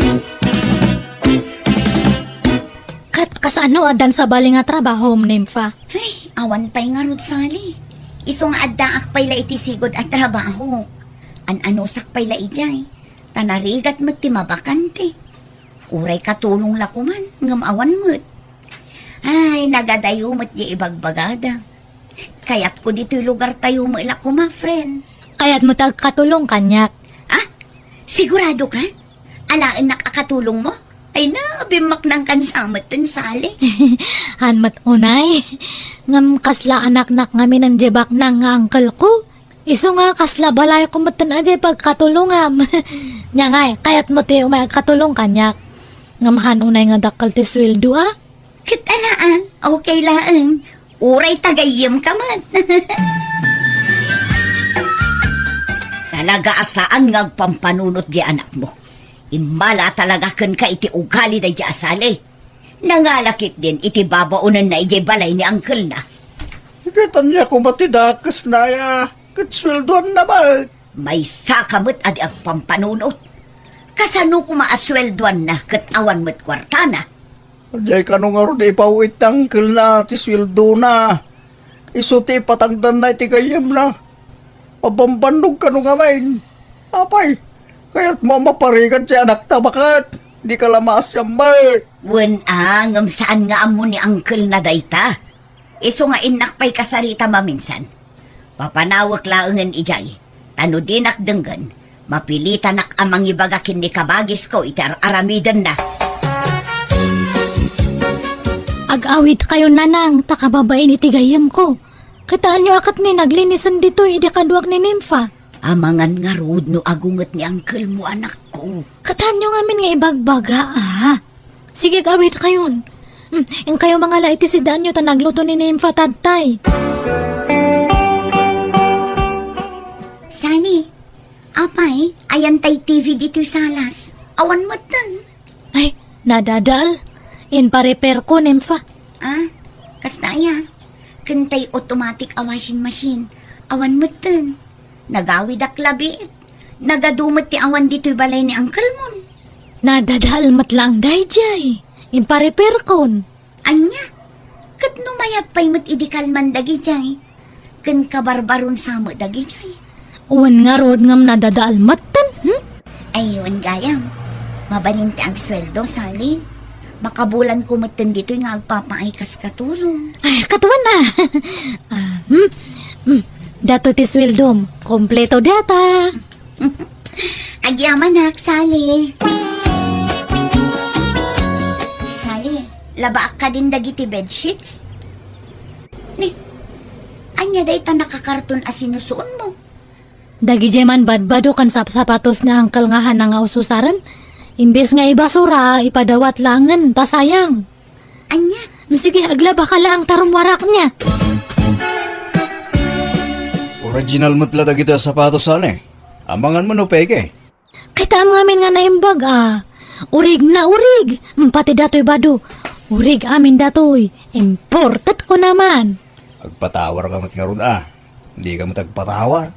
Ket kasano, addan sabali nga trabahom, Nympha? Ay, awan pay ngarud, Sally. Isu nga addaak pay la iti sigud a trabaho. An-anusak pay la idiay. Ta narigat met ti mabakante. Uray katulong la koman, ngem awan met. Ay, nagadayo met diay ibagbagada. Kayatko ditoy lugartayo met la koma, friend. Kayatmo ti agkatulong kaniak? Ah? Sigurado ka? Alaennak a katulongmo? Ay na, bimmaknangkan sa met ten, Sally. Han met unay. Ngem kasla anaknak ngamin diay baknang nga uncle-ko. Isu nga kasla balayko met ten a diay pagkatulongam. Nia ngay, kayatmo ti umay agkatulong kaniak? Ngem han unay nga dakkel ti sueldo a? Ket alaan, okay laeng. Uray ta gayyemka met. Talaga a saan nga agpampanunot diay anakmo. Immala talaga kenka iti ugali daydiay a Sally. Nangala ketdin iti babaonenna idiay balay ni uncle-na. Ket ania koma ti dakesna aya, ket sueldoanna met. Maysaka met a di agpampanunot. Kasano koma a sueldoanna ket awan met kuartana? Diay kano ngarud ipaw-it ti uncle-na ti sueldona. Isu ti ipatangdanna iti gayyemna. Mabambannog kano ngamin. Apay, kayatmo a maparigat ti anakta baket? Dika la maasian met. Wen a, ngem saan nga ammo ni uncle-na dayta. Isu nga innak pay kasarita maminsan. Papanawek laengen idiay. Ta no dinak denggen, mapilitanak a mangibaga ken ni kabagisko iti ar-aramidenna. Ag-awidkayon, nanang, ta kababain iti gayyemko. Kitaenyo a ket ni naglinisen ditoy idi kaduak ni Nympha. Amangan ngarud no agunget ni angkelmo, anakko. Kitaenyo ngamin nga ibagbaga, a. Sige, ag-awidkayon. Hmm, inkayo mangala iti sidaanyo ta nagluto ni Nympha tatay. Sani, apay, ayan tay T V ditoy salas. Awan metten. Ay, nadadaal. Impa-repairko, Nympha. Ah, kasta aya. Ken tay automatic a washing machine. Awan metten. Nagawidak labiit. Nagadu met ti awan ditoy balay ni angkelmon. Nadadaal met laeng daydiay. Impa-repairkon. Ania? Ket no mayat pay met idi kalman dagijay, ken kabarbaron sa met dagijay. Wen ngarud ngem nadadaal metten, hmm? Ay, wen gayam. Mabalin ti agsueldo, Sally. Makabulanko metten ditoy nga agpapaay kas katulong. Ay, katuan na. Ah, hmm? Hmm. Dato ti sueldom. Kompleto data. Agyamanak, Sally. Sally, labaak kadin dagiti bedsheets? Ni, ania dayta nakakarton a sinusuonmo? Dagidiay man badbado ken sapsapatos ni Uncle nga hana nga ususaren. Imbes nga ibasura, ipadawat laengen, ta sayang. Ania? Sige, aglabaka laeng ta rummuarak nia. Original met la dagiti a sapatos, Sally. Amangan mo no peke. Kitaem ngamin nga naimbag, a. Urig na urig. Pati datoy bado. Urig amin datoy. Imported ko naman. Agpatawar ka met ngarud, a. Di ka met agpatawar.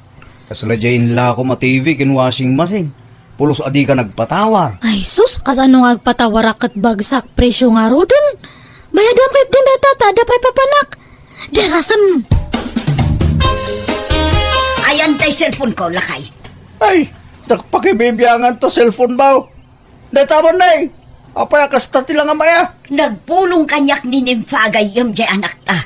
Kasla diay inlakom a T V ken washing machine. Pulos a di ka nagpatawar. Ay, sus, kasano nga agpatawarak ket bagsak presyo ngaruden? Bayadam pay iti data ta adda pay papanak. Darasem! Ayan tay cellphone ko, lakay. Ay, nagpakibibiangan ta cellphone mo. Dayta man, nay. Apay a kasta ti langamaya? Nagpulong kaniak ni Nympha a gayyem diay anakta.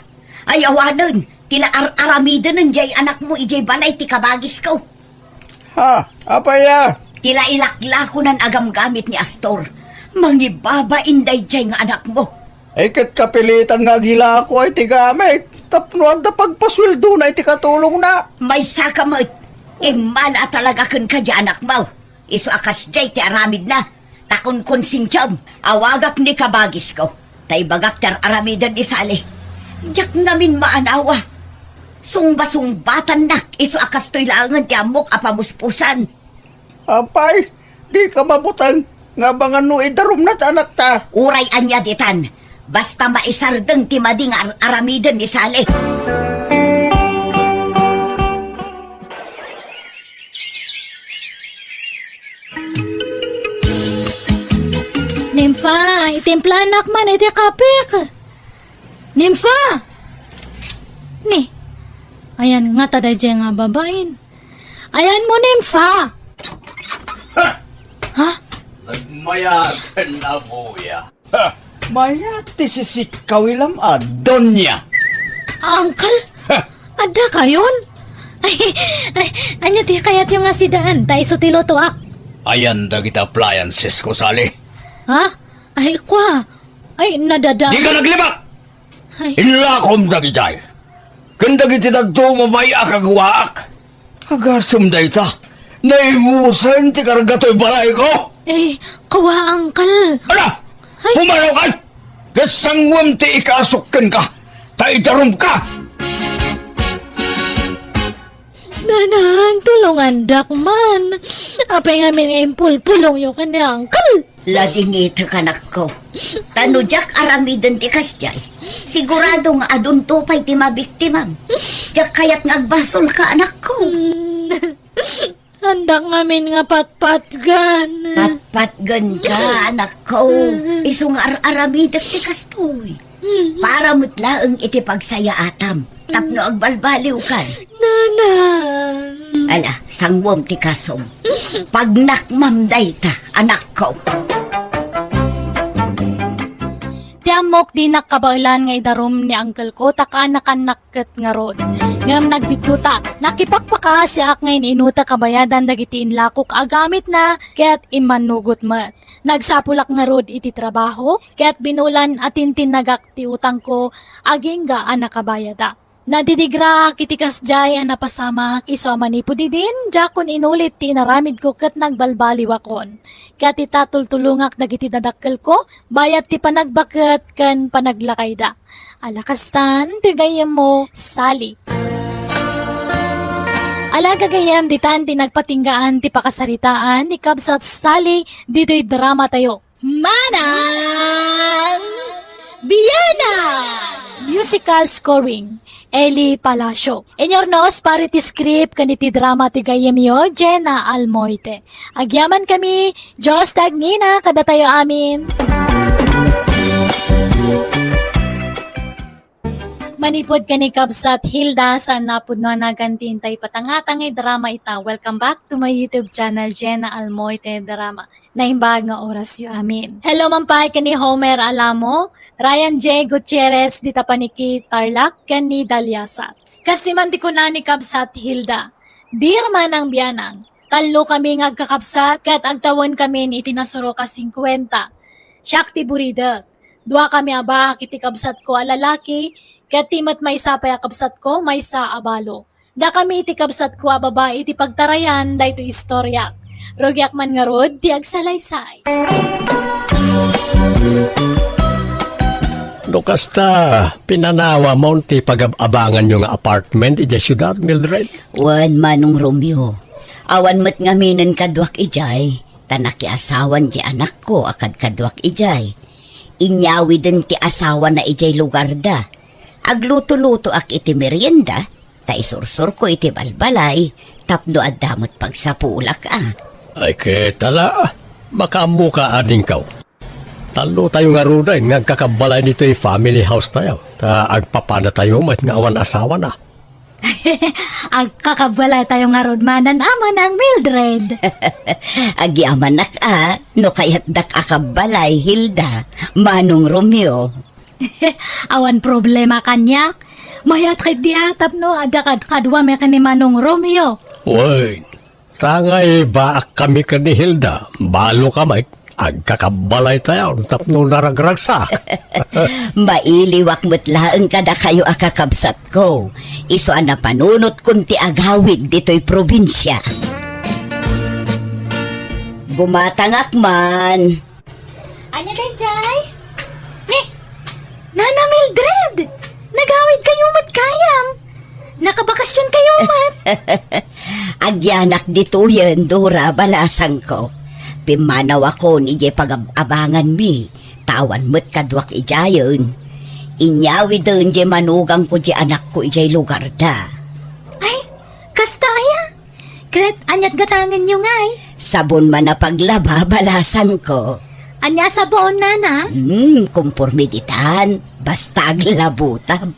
Ay, awanen, ti la ar-aramidenen diay anakmo idiay balay ti kabagisko. Ha? Apay a? Ti la ilaklakonan a gamgamit ni Astor. Mangibabain daydiay nga anakmo. Ay, ket kapilitan nga agilako ay ti gamit tapno adda pagpasueldona iti katulongna. Maysaka met. Immala a talaga kenka diay anakmo. Isu a kasdiay ti aramidna, ta kunkonsensiam, awagak ni kabagisko, ta ibagak ti ar-aramiden ni Sally. Diak ngamin maanawa. Sungba-sungbatannak, isu a kastoy laengen ti ammok a pamuspusan. Apay, di ka mabuteng nga abangan no idarumna ti anakta. Uray ania ditan, basta maisardeng ti madi nga ar-aramiden ni Sally. Nympha, itimplanak man iti kapik. Nympha! Ni, ayan ngata daydiay nga babain. Ayan mo, Nympha! Ha? Ha? Nagmayaten a buya. Ha! Mayat ti sisikkaw ilam a, Donya! Uncle? Ha! Adda kayon? Ay, ay, ania ti kayatyo nga sidaan? Ta isu ti lutoak. Ayan dagiti appliances ko, Sally. Ha? Ay, kwa. Ay, nadada. Di ka naglibak! Ay. Inlakom dagijay. Ken dagiti dadduma pay a kaguaak. Agasem dayta, naimusen ti karga toy balayko. Eh, kawa, Uncle. Ala! Ay. Pumanaw kan! Ket sanguem ti ikasuk kenka, ta idarumka! Nanang, tulongandak man. Apay ngamin nga impulpulongyo ken ni Uncle? Ladingitek, anakko. Ta no diak aramiden ti kasdiay, sigurado nga adunto pay ti mabiktimam. Diak kayat nga agbasolka, anakko. Mm. Andak ngamin nga patpatgan. Patpatganka, anakko. Isu nga ar-aramidek ti kastoy. Para met laeng iti pagsayaatam tapno agbalbaliwkan. Nanang. Ala, sanguem ti kasom. Pagnakmam dayta, anakko. Ti Ammok dinak kabaelan nga idarum ni uncle ko ta kaanakannak ket ngarud. Ngem nagbiddutak. Nakipakpakaasiak nga in-inutek a bayadan dagiti inlakok a gamitna ket immannugot met. Nagsapulak ngarud iti trabaho ket binulan a tintinnagak ti utangko agingga a nakabayadak. Nadidigraak iti kasdiay a napasamak isu a manipud idin, diakon inulit ti inaramidko ket nagbalbaliwakon. Ket ita tultulongak dagiti dadakkelko, bayat ti panagbaket ken panaglakayda. Ala kastan, ti gayyemmo, Sally. Ala gagayyem, ditan ti nagpatinggaan ti pakasaritaan ni Kabsat Sally ditoy drama tayo. Manang Biana! Musical scoring, Eli Palacio. Inyornos para iti script ken iti drama ti gayyemyo, Jenna Almoite. Agyaman kami, Dios ti agnina kadatayo amin. Manipud ken ni Kabsat Hilda, saan napudno a nagan ti intay patangtang nga drama ita. Welcome back to my YouTube channel, Jenna Almoite Drama. Naimbag nga orasyo amin. Hello man pay ken ni Homer Alamo, Ryan J Gutierrez, dita paniki Tarlac, ken ni Daliasat. Kas ti man ti kuna ni Kabsat Hilda, Dear Manang Bianang, tallo kami nga agkakabsat ket agtawen kami iti nasurok a singkuenta. Siak ti buridek. Dua kami a baak iti kabsatko a lalaki, ket ti met maysa pay a kabsatko, maysa a balo. Dakami iti kabsatko a babai ti pagtarayan daytoy istoriak. Rugiak man ngarud ti agsalaysay. No kasta, pinanawamon ti pagab-abanganyo nga apartment idiay siudad, Mildred? Wen, Manong Romeo. Awan met ngaminen kaduak idiay, ta nakiasawan ti anakko a kadkaduak idiay. Inyawiden ti asawana idiay lugarda. Agluto-lutoak iti merienda, ta isursurko iti balbalay tapno adda met pagsapulak a. Ay, ket ala, makaammoka, adingko. Tallotayo ngaruden nga agkakabbalay ditoy family house tayo, ta agpapadatayo met nga awan asawana. Agkakabbalay tayo ngarud manen a Manang Mildred. Agyamanak a, no kayatdak a kabbalay, Hilda, Manong Romeo. Awan problema kaniak. Mayat ketdi a tapno adda kad-, kaduami ken ni Manong Romeo. Wen, ta nga ibaak kami ken ni Hilda, balo kami, agkakabbalay tayo tapno naragragsa. Mailiwak met laeng kadakayo a kakabsatko, isu a napanunotkon ti agawid ditoy probinsia. Gumatangak man. Ania daydiay? Ni, Nana Mildred! Nagawid kayo met gayam! Nakabakasyon kayo met! Agyanak ditoyen, Dora, balasangko. Pimmanawakon idiay pagab-abanganmi, ta awan met kaduak idiayen. Inyawiden diay manugangko diay anakko idiay lugarda. Ay, kasta aya? Ket aniat gatangenyo ngay? Sabon man a paglaba, balasangko. Ania a sabon, nana? Hmm, komporme ditan. Basta aglabutab.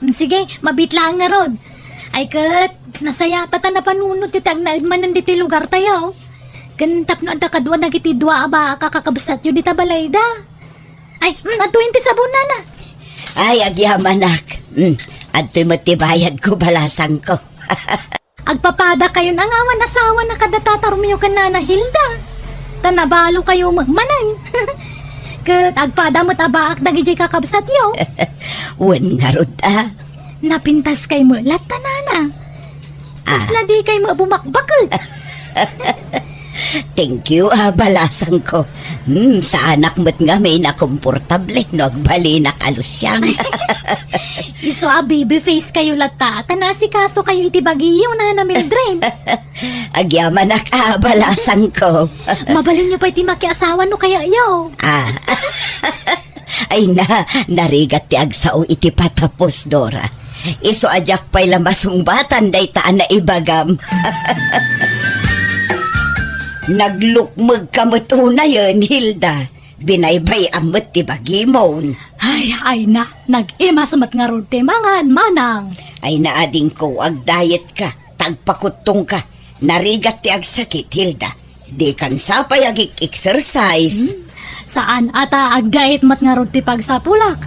Mm, sige, mabit laeng ngarud. Ay ket, nasayata ta napanunotyo ti agnaed manen ditoy lugar tayo. Ken tapno adda kadua dagiti dua a baak a kakabsatyo dita balayda. Ay, mm, adtoyen ti sabon, nana. Ay, agyamanak. Mm, adtoy met ti bayadko, balasangko. Agpapada kayon a nga awan asawana kadata a Romeo ken Nana Hilda. Ta nabalo kayo met manen. Ket agpada met a baak dagidiay kakabsatyo. Wen ngarud a. Napintas kay met latta, nana. Ah. Kasla di kay met bumakbaket. Thank you, ah, balasangko. Hmm, saanak met ngamin a komportable no agbalinak a lusiang. Isu a baby face kayo latta, ta naasikaso kayo iti bagiyo, Nana Mildred. Agyamanak a, balasangko. Mabalinyo pay ti makiasawa no kayayo. Ah. Ay na, narigat ti agsao iti patapos, Dora. Isu a diak pay la masungbatan dayta a naibagam. Naglukmegka met unayen, Hilda. Binaybay-am met ti bagimon. Ay, ay na, nag-imas met ngarud ti mangan, manang. Ay na, adingko, agdayetka, ta agpakuttongka. Narigat ti agsakit, Hilda. Dikan sapay agik-exercise. Hmm? Saan a ta agdait met ngarud ti pagsapulak.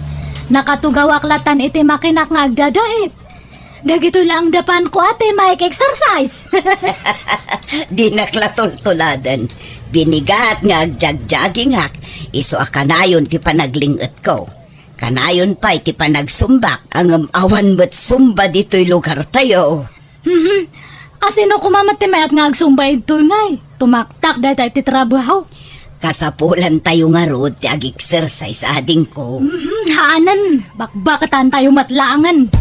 Nakatugawak latan iti makinak nga agdadait. Dagitoy laeng dapanko a ti maik-exercise. Dinak la tultuladen. Binigat nga agjagjagingak, isu a kanayon ti panagling-etko. Kanayon pay ti panagsumbak, ngem awan met sumba ditoy lugartayo. Mhm. Asino koma met ti mayat nga agsumba idtoy ngay? Tumaktak dayta iti trabaho. Kasapulantayo ngarud ti ag-exercise, adingko. Mhm. Haanen, bakbaketantayo met laengen.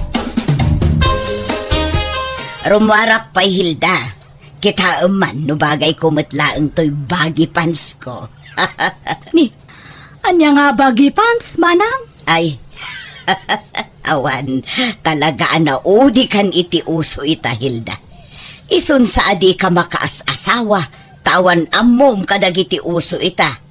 Rummuarak pay, Hilda. Kitaem man no bagayko met laeng toy baggy pantsko. Ni, ania nga baggy pants, manang? Ay, awan, talaga a naudikan iti uso ita, Hilda. Isun sa a dika makaas-asawa, ta awan ammom kadagiti uso ita.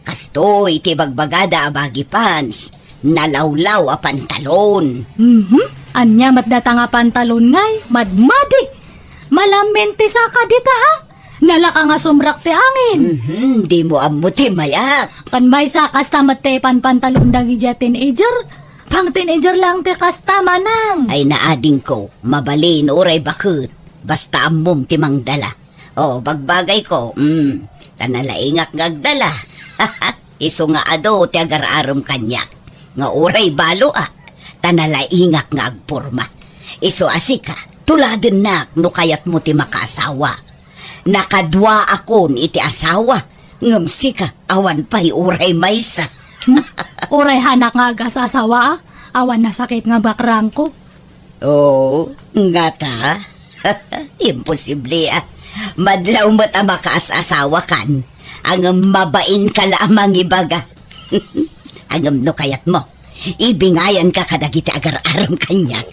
Kastoy ti bagbagada a baggy pants, nalawlaw a pantalon. Mhm. Ania met data nga pantalon ngay, madmadi. Malamin ti saka dita, ha? Nalaka nga sumrak ti angin. Mhm, dimo ammo ti mayat. Kan maysa, kasta met ti panpantalon dagiti teenager. Pang teenager lang ti kasta, manang. Ay, naadingko, mabalin uray baket. Basta ammom ti mangdala. O, bagbagayko, mm, ta nalaingak nga agdala. Isu nga adu ti agar-arem kaniak, nga uray baloak, ta nalaingak nga agporma. Isu a sika, tuladennak no kayatmo ti makaasawa. Nakaduaakon iti asawa, ngem sika, awan pay uray maysa. Hmm? Uray hanak nga agas-asawa, a? Awan nasakit nga bakrangko. Oo, ngata? Imposible, a. Madlaw met a makaas-asawakan, ngem mabainka la a mangibaga. Ngem no kayatmo, ibingayanka kadagiti agar-arem kaniak.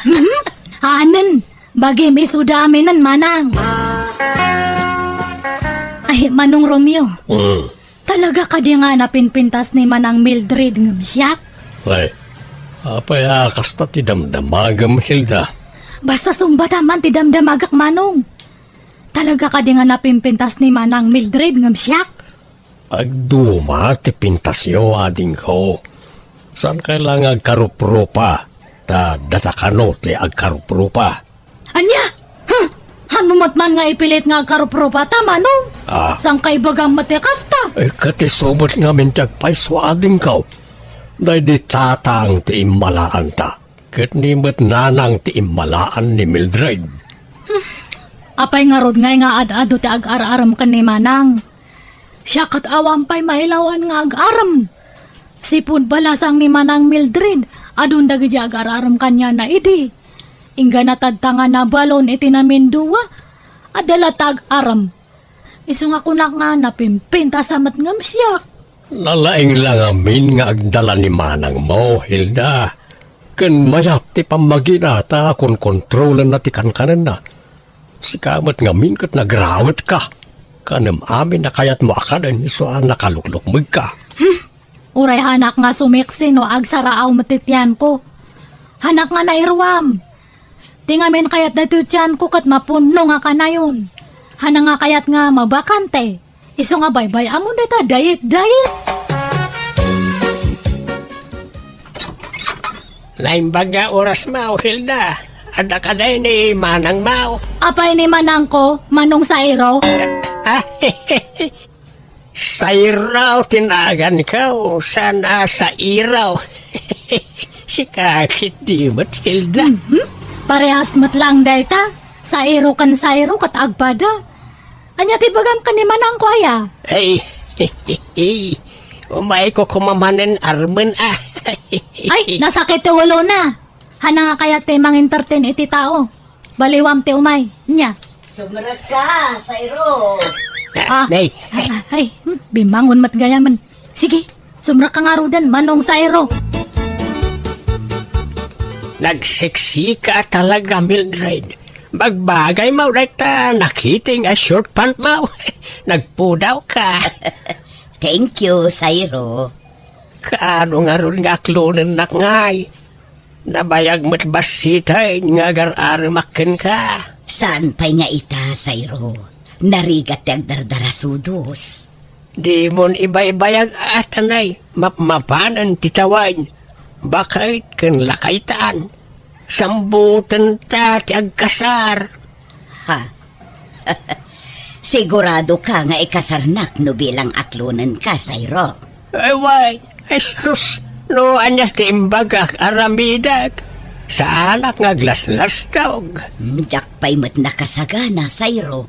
Mhm. Haanen, bagim isuda aminen, manang. Ay, Manong Romeo. Mm. Talaga kadi nga napinpintas ni Manang Mildred ngem siak? Ay, apay a kasta ti damdamagem, Hilda? Basta sumbata man ti damdamagek, Manong. Talaga kadi nga napinpintas ni Manang Mildred ngem siak? Agduma ti pintasyo, adingko. Saan kailangan agkaruprupa, ta data kano ti agkaruprupa. Ania? Huh? Hanmo met man nga ipilit nga agkaruprupa ta, Manong? Ah. Saan kaibagam met ti kasta? Eh, ket isu met ngamin ti agpayso, adingko. Daydi tatang ti immalaanta, ket ni met nanang ti immalaan ni Mildred. Hmm. Apay ngarud ngay nga ad-adu ti agar-arem ken ni Manang? Siak ket awan pay mailawan nga agarem. Sipud balasang ni Manang Mildred, adun dagiti agar-arem kaniana idi. Inggana tadta nga nabalon iti namindua, adda latta agarem. Isu nga kunak nga napimpintas a met ngem siak. Nalaing la ngamin nga agdala ni manangmo, Hilda. Ken mayat ti pammagina ta konkontrolenna ti kankanenna. Sika met ngamin ket nagrawetka. Kanem amin a kayatmo a kaden isu a nakalukmukmegka. Hmm. Uray hanak nga sumiksi no agsaraaw met ti tianko. Hanak nga nairuam. Ti ngamin kayat daytoy tianko ket mapunno nga kanayon. Hanak nga kayat nga mabakante. Isu nga baybay-amon dayta diet, diet. Naimbag nga oras maw, Hilda. Adda kadi ni manangmaw? Apay ni manangko, Manong Sairo? Ah, Sairo ti naganko, saan a Sairo. Sika ket di met, Hilda. Mhm. Parehas met lang dayta. Sairo ken Sairo ket agpada. Ania ti ibagam ken ni manangko aya? Ay, umayko koma manen armen a. Ay, nasakit ti ulona. Hanak nga kayat ti mangentertain iti tao. Baliwam ti umay. Nia? Sumrekka, Sairo. Ah, Nay. Ah, ay, hmm, bimmangon met gayamen. Sige, sumrekka ngaruden, Manong Sairo. Nagseksika talaga, Mildred. Bagbagay maw dayta nakiting a short pant maw. Nagpudawka. Thank you, Sairo. Kaano ngarud nga aklonennak ngay? Nabayag met bassiten nga agar-aremak kenka. Saan pay nga ita, Sairo? Narigat ti agdardarasudos. Dimon ibaybayag a tanay, mapmapanen ti tawen. Baket ken lakaytan. Sambutenta ti agkasar. Ha? Sigurado ka nga ikasarnak no bilang aklonenka, Sayro? Ay, way. Ay, sus. No ania ti imbagak, aramidek. Saanak nga aglaslastog. Hmm, diak pay met nakasagana, Sayro.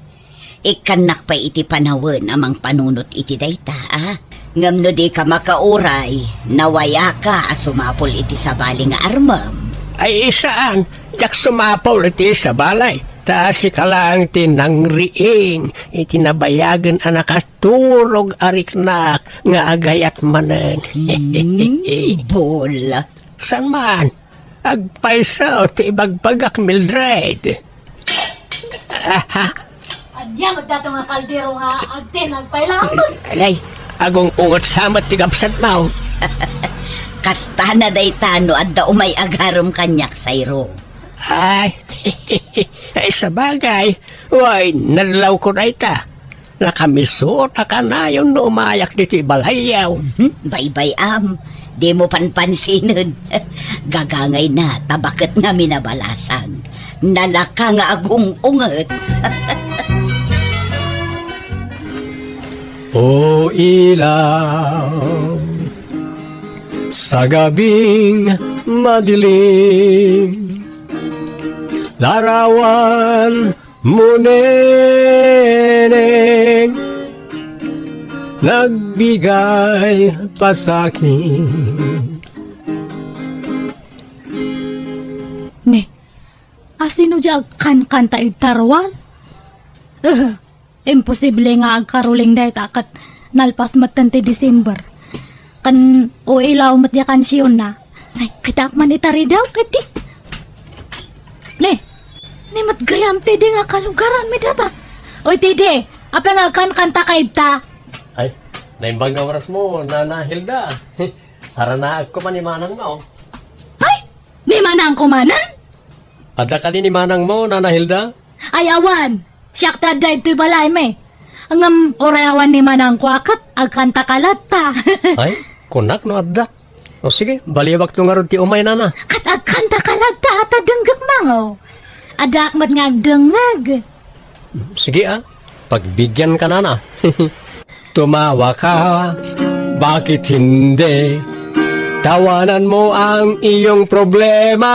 Ikkannak pay iti panawen a mangpanunot iti dayta, a? Ngem no dika makauray, nawayaka a sumapul iti sabali nga armem. Ay, saan, diak sumapul iti sabali. Ta sika laeng ti nangriing iti nabayagen a nakaturog a riknak nga agayat manen. Hmm, bol. Saan man? Agpayso ti ibagbagak, Mildred. Aha. Ania met dato nga kaldero nga agten, agpaylaang met? Alay, agung-unget sa met ti kabsatmo. Kastana dayta no adda umay agarem kaniak, Sayro. Ay, ay, sabagay, way, nadlawko dayta. Nakamisuot a kanayon no umayak ditoy balayyo. Mhm, baybay-am. Dimo panpansinen. Gagangayna, ta baket ngamin a balasang. Nalaka nga agung-unget. O ilaw, sa gabing madilim, larawan mo, neneng, nagbigay pasakit. Ne, asino diay agkankanta iti taruan? Eh, imposible nga agkaruling dayta ket nalpas metten ti December. Ken o ilaw met diay kansionna. Ay, kitaak man itaridaw, ket di. Ne, ni met gayam ti di nga kalugaranmi dayta. Oy, ti di, apay nga agkankantaka ita? Ay, naimbag nga orasmo, Nana Hilda. Aranaakko man ni manangmo. Ay, ni manangko manen? Adda kadi ni manangmo, Nana Hilda? Ay, awan. Siak ti adda ditoy balaymi. Ngem uray awan ni manangko a ket agkantaka latta. Ay, kunak no adda. O sige, baliwakto ngarud ti umay, Nana. Ket agkantaka latta a ta denggekmango. Addaak met nga agdengngeg. Sige, a. Pagbigianka, Nana. Tumawa ka, bakit hindi? Tawanan mo ang iyong problema.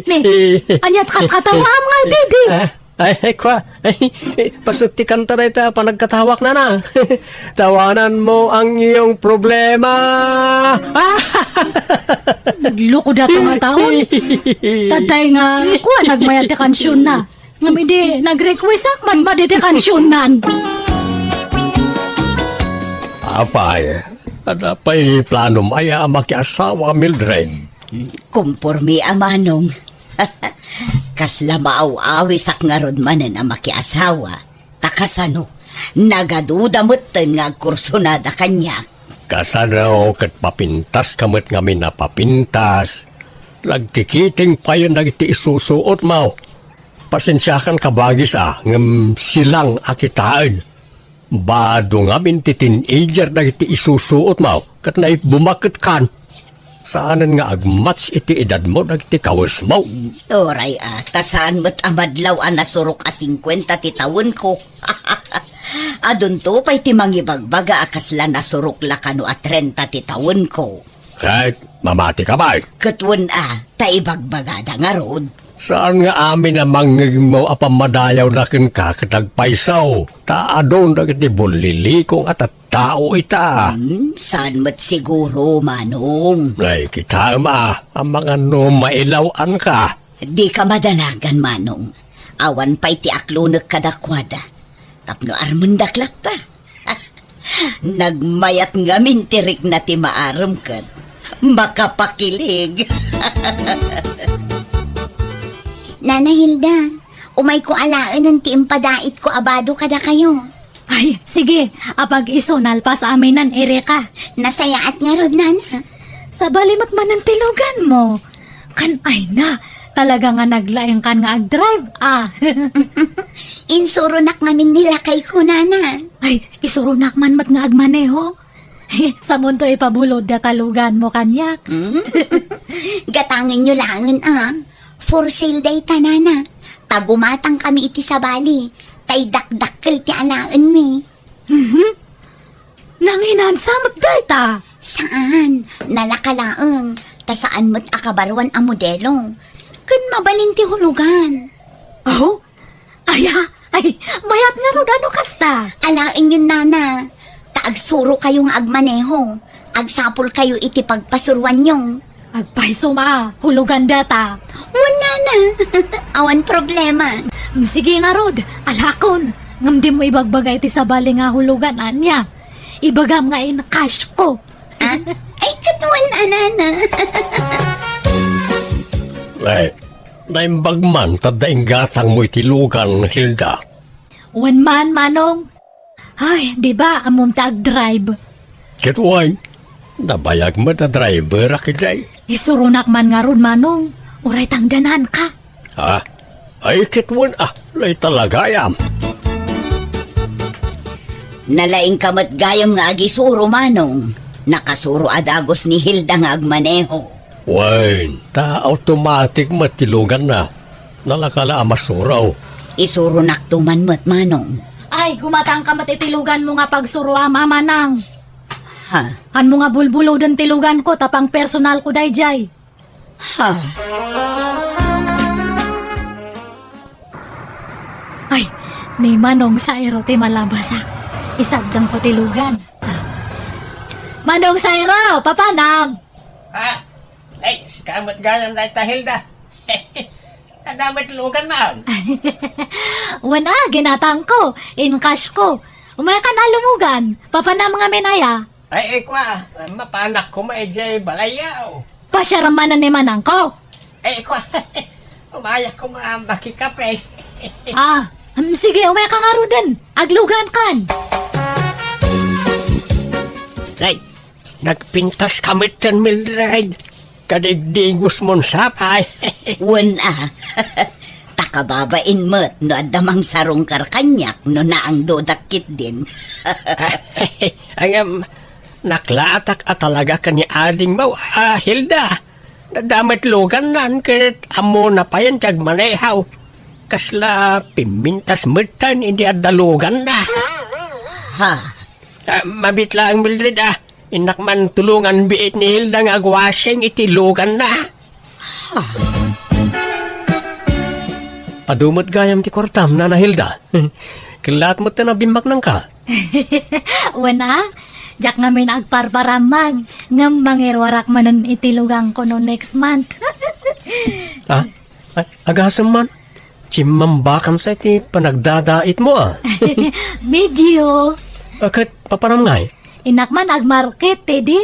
Ne, ania't katkatawaam nga, Didi? Ah, ay, ay, kwa. Ay, eh, paset ti kanta dayta, panagkatawak, Nana. Tawanan mo ang iyong problema. Nagloko dato nga taon. Tatay nga, kwa, nagmayat ti kansionna. Ngem idi nag-request ak, madmadi ti kansionnan. Apay, adda pay planom aya a makiasawa, Mildred? Kumpormi a manong. Kasla maaw-awisak ngarud manen a makiasawa. Ta kasano, nagaduda metten nga agkursunada kaniak. Kasano ket papintaska met ngamin a papintas? Nagkikiting payen dagiti isusuotmo. Pasensiakan kabagis a, ngem silang a kitaen. Bado ngamin ti teenager dagiti isusuotmo, ket naibbumak ket kan. Saanen nga agmatch iti edadmo dagiti kawesmo. Uray a, ta saan met a madlaw a nasurok a singkuenta ti tawenko. Adunto pay ti mangibagbaga a kasla nasurok la kano a trenta ti tawenko. Ket mamati ka pay? Ket wen a, ta ibagbagada ngarud. Saan nga amin a mangngegmo a pammadayawna kenka ket agpayso, ta adun dagiti bullilikong a tattao ita. Hmm, saan met siguro, Manong? Ay, kitaem a, amangan no mailaw-anka. Dika madanagan, Manong. Awan pay ti aklonek kadakuada. Tapno armendak latta. Nagmayat ngamin ti rikna ti maarem ket makapakilig. Nana Hilda, umayko alaenen ti impadaitko a bado kadakayo. Ay, sige, apag-isu nalpas aminen, irika. Nasayaat ngarud, Nana. Sabali met manen ti luganmo. Kan ayna, Talaga nga naglaingkan nga agdrive, ah. Insuronak ngamin ni lakayko, nana. Ay, isuronak man met nga agmaneho. Samonto ipabulod dayta luganmo kaniak. Hmm? Gatangenyo laengen, ah. For sale dayta, nana. Ta gumatangkami iti sabali. Tay dakdakkel ti alaenmi. Mhm. Nanginansa met dayta? Saan. Nalaka laeng. Ta saan met a kabaruan a modelo. Ken mabalin ti hulugan. Oh? Aya? Ay, mayat ngarud no kasta. Alaenyon, nana. Ta agsurokayo nga agmaneho. Agsapulkayo iti pagpasuroanyo. Agpayso a, hulugan dayta. Wen, nana. Awan problema. Mm, sige ngarud, alakon. Ngem dimo ibagbaga iti sabali nga hulugan, ania? Ibagam nga in-cash ko. Ah? Ay, ket wen a, nana. Ay, naimbag man ta adda inggatangmo iti lugan, Hilda. Wen man, Manong. Ay, di ba, ammom ta agdrive? Ket wen, nabayag met a driver a ketdi. Isuronak man ngarud, Manong. Uray tangdananka. Ha? Ay, ket wen a, dayta la gayam. Nalaingka met gayam nga agisuro, Manong. Nakasuro a dagus ni Hilda nga agmaneho. Wen, ta automatic met ti luganna. Nalaka la a masuro. Isuronakto man met, Manong. Ay, gumatangka met iti luganmo nga pagsuroam, Manang. Ha? Hanmo nga bulbuloden ti luganko, ta pangpersonalko daydiay. Ha? Ay, ni Manong Sairo ti malabasak. Isagdengko ti lugan. Ah. Manong Sairo, papanam? Ah, ay, sika met gayam dayta, Hilda. Adda met luganmo? Wen a, ginatangko. In-cash ko. Umaykan a lumugan. Papanam ngamin aya? Ay, ay, kua, mapanak koma idiay balayyo. Pasiaram manen ni Manangko. Ay, kua, umayak koma makikape. Ah, mm, sige, umayka ngaruden. Aglugankan. Ay, nagpintaska metten, Mildred. Kadigdigosmon sapay. Wen a. Ta kababain met no adda mangsarungkar kaniak no naangdodak ketdin. Ngem, naklaatak a talaga ken ni adingmo a Hilda. Adda met lugannan ket ammona payen ti agmaneho. Kasla pimmintas metten idi adda luganna. Ha? Ah, mabiit laeng, Mildred, ah. Innak man tulongan biit ni Hilda nga agwasing iti luganna. Adu met gayam ti kuartam, Nana Hilda. Kellaat met ta nabimmaknangka. Wen a, diak ngamin agparparammag, ngem mangiruarak manen iti luganko no next month. Ah, ay, agasem man. Chimmambakansa iti panagdadaitmo, ah. Medio. Ah, ket papanam ngay? Innak man agmarket, Teddy.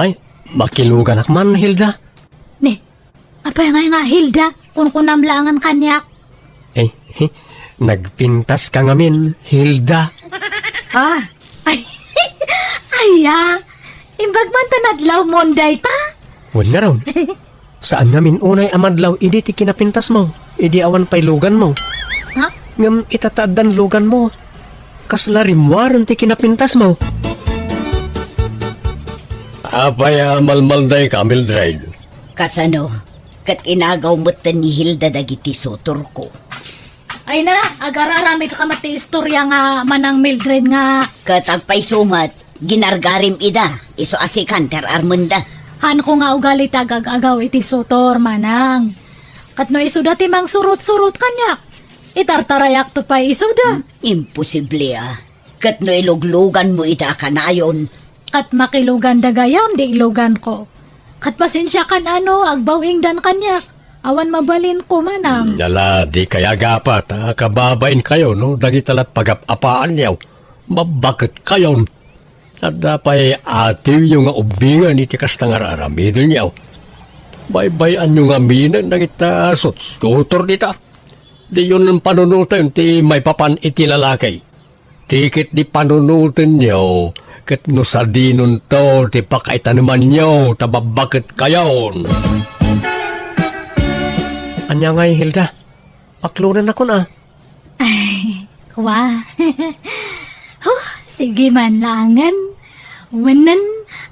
Ay, makiluganak man, Hilda. Ni, apay ngay nga Hilda? Kunkunam laengen kaniak. Eh, nagpintaska ngamin, Hilda. Ah, ay, aya, imbag man ta nadlawmon dayta? Wen ngarud. Saan ngamin unay a madlaw idi ti kinapintasmo, idi awan pay luganmo. Ha? Ngem ita ta addan luganmo, kasla rimmuaren ti kinapintasmo. Apay a malmaldayka, Mildred? Kasano? Ket inagaw metten ni Hilda dagiti sutorko. Ay na, agar-aramidka met ti istorya nga Manang Mildred nga. Ket agpayso met, ginargarim ida, isu a sikan ti ar-armenda. Hanko nga ugali ti agag-agaw iti sutor, Manang. Ket no isuda ti mangsurot-surot kaniak, itartarayakto pay isuda. Imposible a. Ket no ilugluganmo ida a kanayon, ket makiluganda gayam di iluganko. Ket pasensiakan a no agbaw-ingdan kaniak. Awan mabalinko, Manang. Ala, dikay agapat a kababainkayo no dagita lat pagap-apaanyo. Mabbaketkayon. Adda pay atiwyo nga ubbingen iti kasta nga ar-aramidenyo. Baybay-anyo ngaminen dagita sutsutor dita. Diyon panunoten ti maipapan iti lalaki. Ti ketdi panunotenyo, ket no sadinonto ti pakaitanemanyo ta babbaketkayon. Ania ngay, Hilda? Aklonennakon a. Ay, kua. Huh, sige man laangen. Wenen,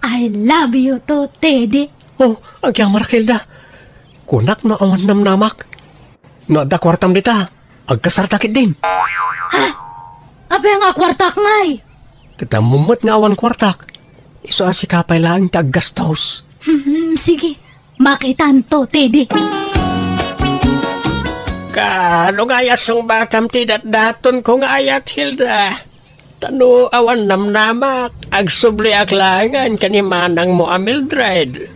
I love you too, Teddy. Oh, agyamanak, Hilda. Kunak no awan namnamak. No adda kuartam dita, agkasarta ketdin. Ha? Apay nga kuartak ngay? Ket ammom met nga awan kuartak. Isu a sika pay laeng ti aggastos. Hmm, sige. Makitanto, Teddy. Kaano ngay a sungbatam ti datdatonko nga ayat, Hilda? Ta no awan namnamak, agsubliak laengen ken ni manangmo a Mildred.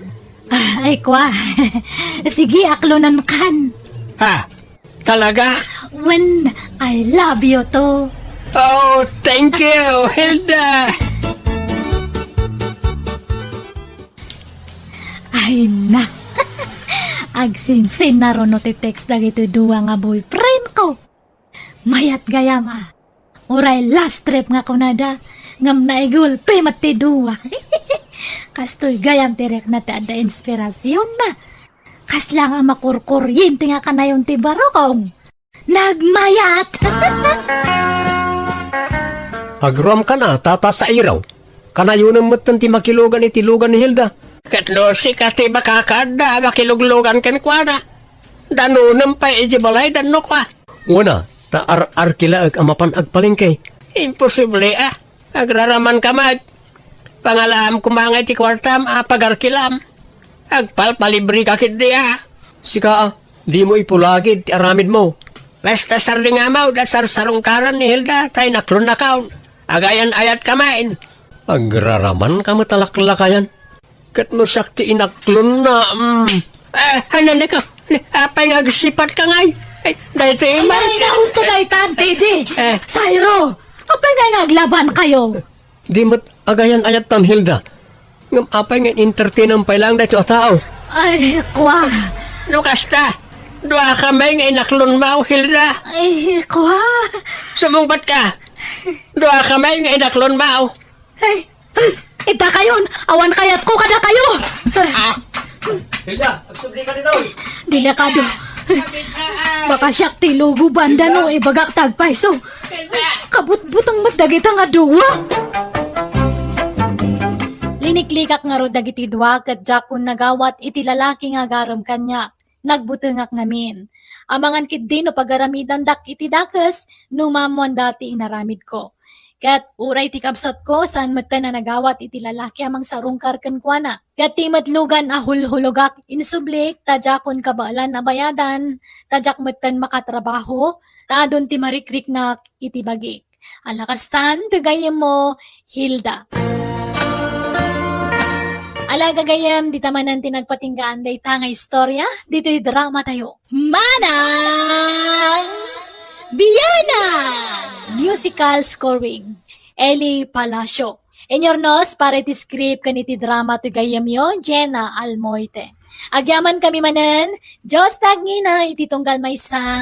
Ah, ay, kua. Sige, aklonenkan. Ha? Talaga? Wenen, I love you too. Oh, thank you, Hilda. Ay na. Agsinsinnaruno ti text dagiti dua nga boyfriend ko. Mayat gayam a. Uray last trip nga kunada, ngem naigulpi met ti dua. Kastoy gayam ti rikna ti adda inspirasionna. Kasla nga makurkuryente nga kanayon ti barukong. Nagmayat! Agruamkan a, Tata Sairaw. Kanayonem metten ti makilugan iti lugan ni Hilda. Ket no sika ti makakaadda a makiluglugan kenkuana, danonem pay idiay balayda no kua. Wen a, ta ar-arkilaek a mapan agpalengke. Imposible a. Agraramanka met. Pangalaam koma ngay ti kuartam a pagarkilam. Agpalpalibreka ketdi a. Sika a, dimo ipulagid ti aramidmo. Basta sardingamo, da sarsarungkaran ni Hilda, ta inaklonnakon. Agayan-ayatka met. Agraramanka met a laklakayan. Ket no siak ti inaklonna, mm. Eh, ananeko, apay nga agsipatka ngay? Ay, daytoy Ay, man. Ay, nahusto daytan, Teddy. Eh. Sairo, apay nga aglabankayo? Di met agayan-ayattan, Hilda. Ngem apay nga entertainam pay laeng daytoy a tao? Ay, kua. No kasta, duakami nga inaklonmo, Hilda. Ay, kua. Sumungbatka. Duakami nga inaklonmo. Ay, hmm, iddakayon, awan kayatko kadakayo. Ah. Hilda, agsublika ditoy. Delikado. Baka siak ti luguban da no ibagak ti agpayso. Kabutbuteng met dagita nga dua. Liniklikak ngarud dagiti dua ket diakon nagawat iti lalaki nga agarem kaniak. Nagbutengak ngamin. Amangan ketdi no pagaramidandak iti dakes no maammoanda ti inaramidko. Ket uray ti kabsatko, saan metten a nagawat iti lalaki a mangsarungkar kenkuana. Ket ti met lugan a hulhulogak, insublik, ta diakon kabaelan a bayadan, ta diak metten makatrabaho, ta adun ti marikriknak iti bagik. Ala kastan, ti gayyemmo, Hilda. Ala gagayyem, dita manen ti nagpatinggaan dayta nga istorya, ditoy drama tayo. Manang Biyanan! Musical scoring, Eli Palacio. Inyurnos para iti script ken iti drama ti gayyemyo, Jenna Almoite. Agyamankami manen, Dios ti agngina iti tunggal maysa.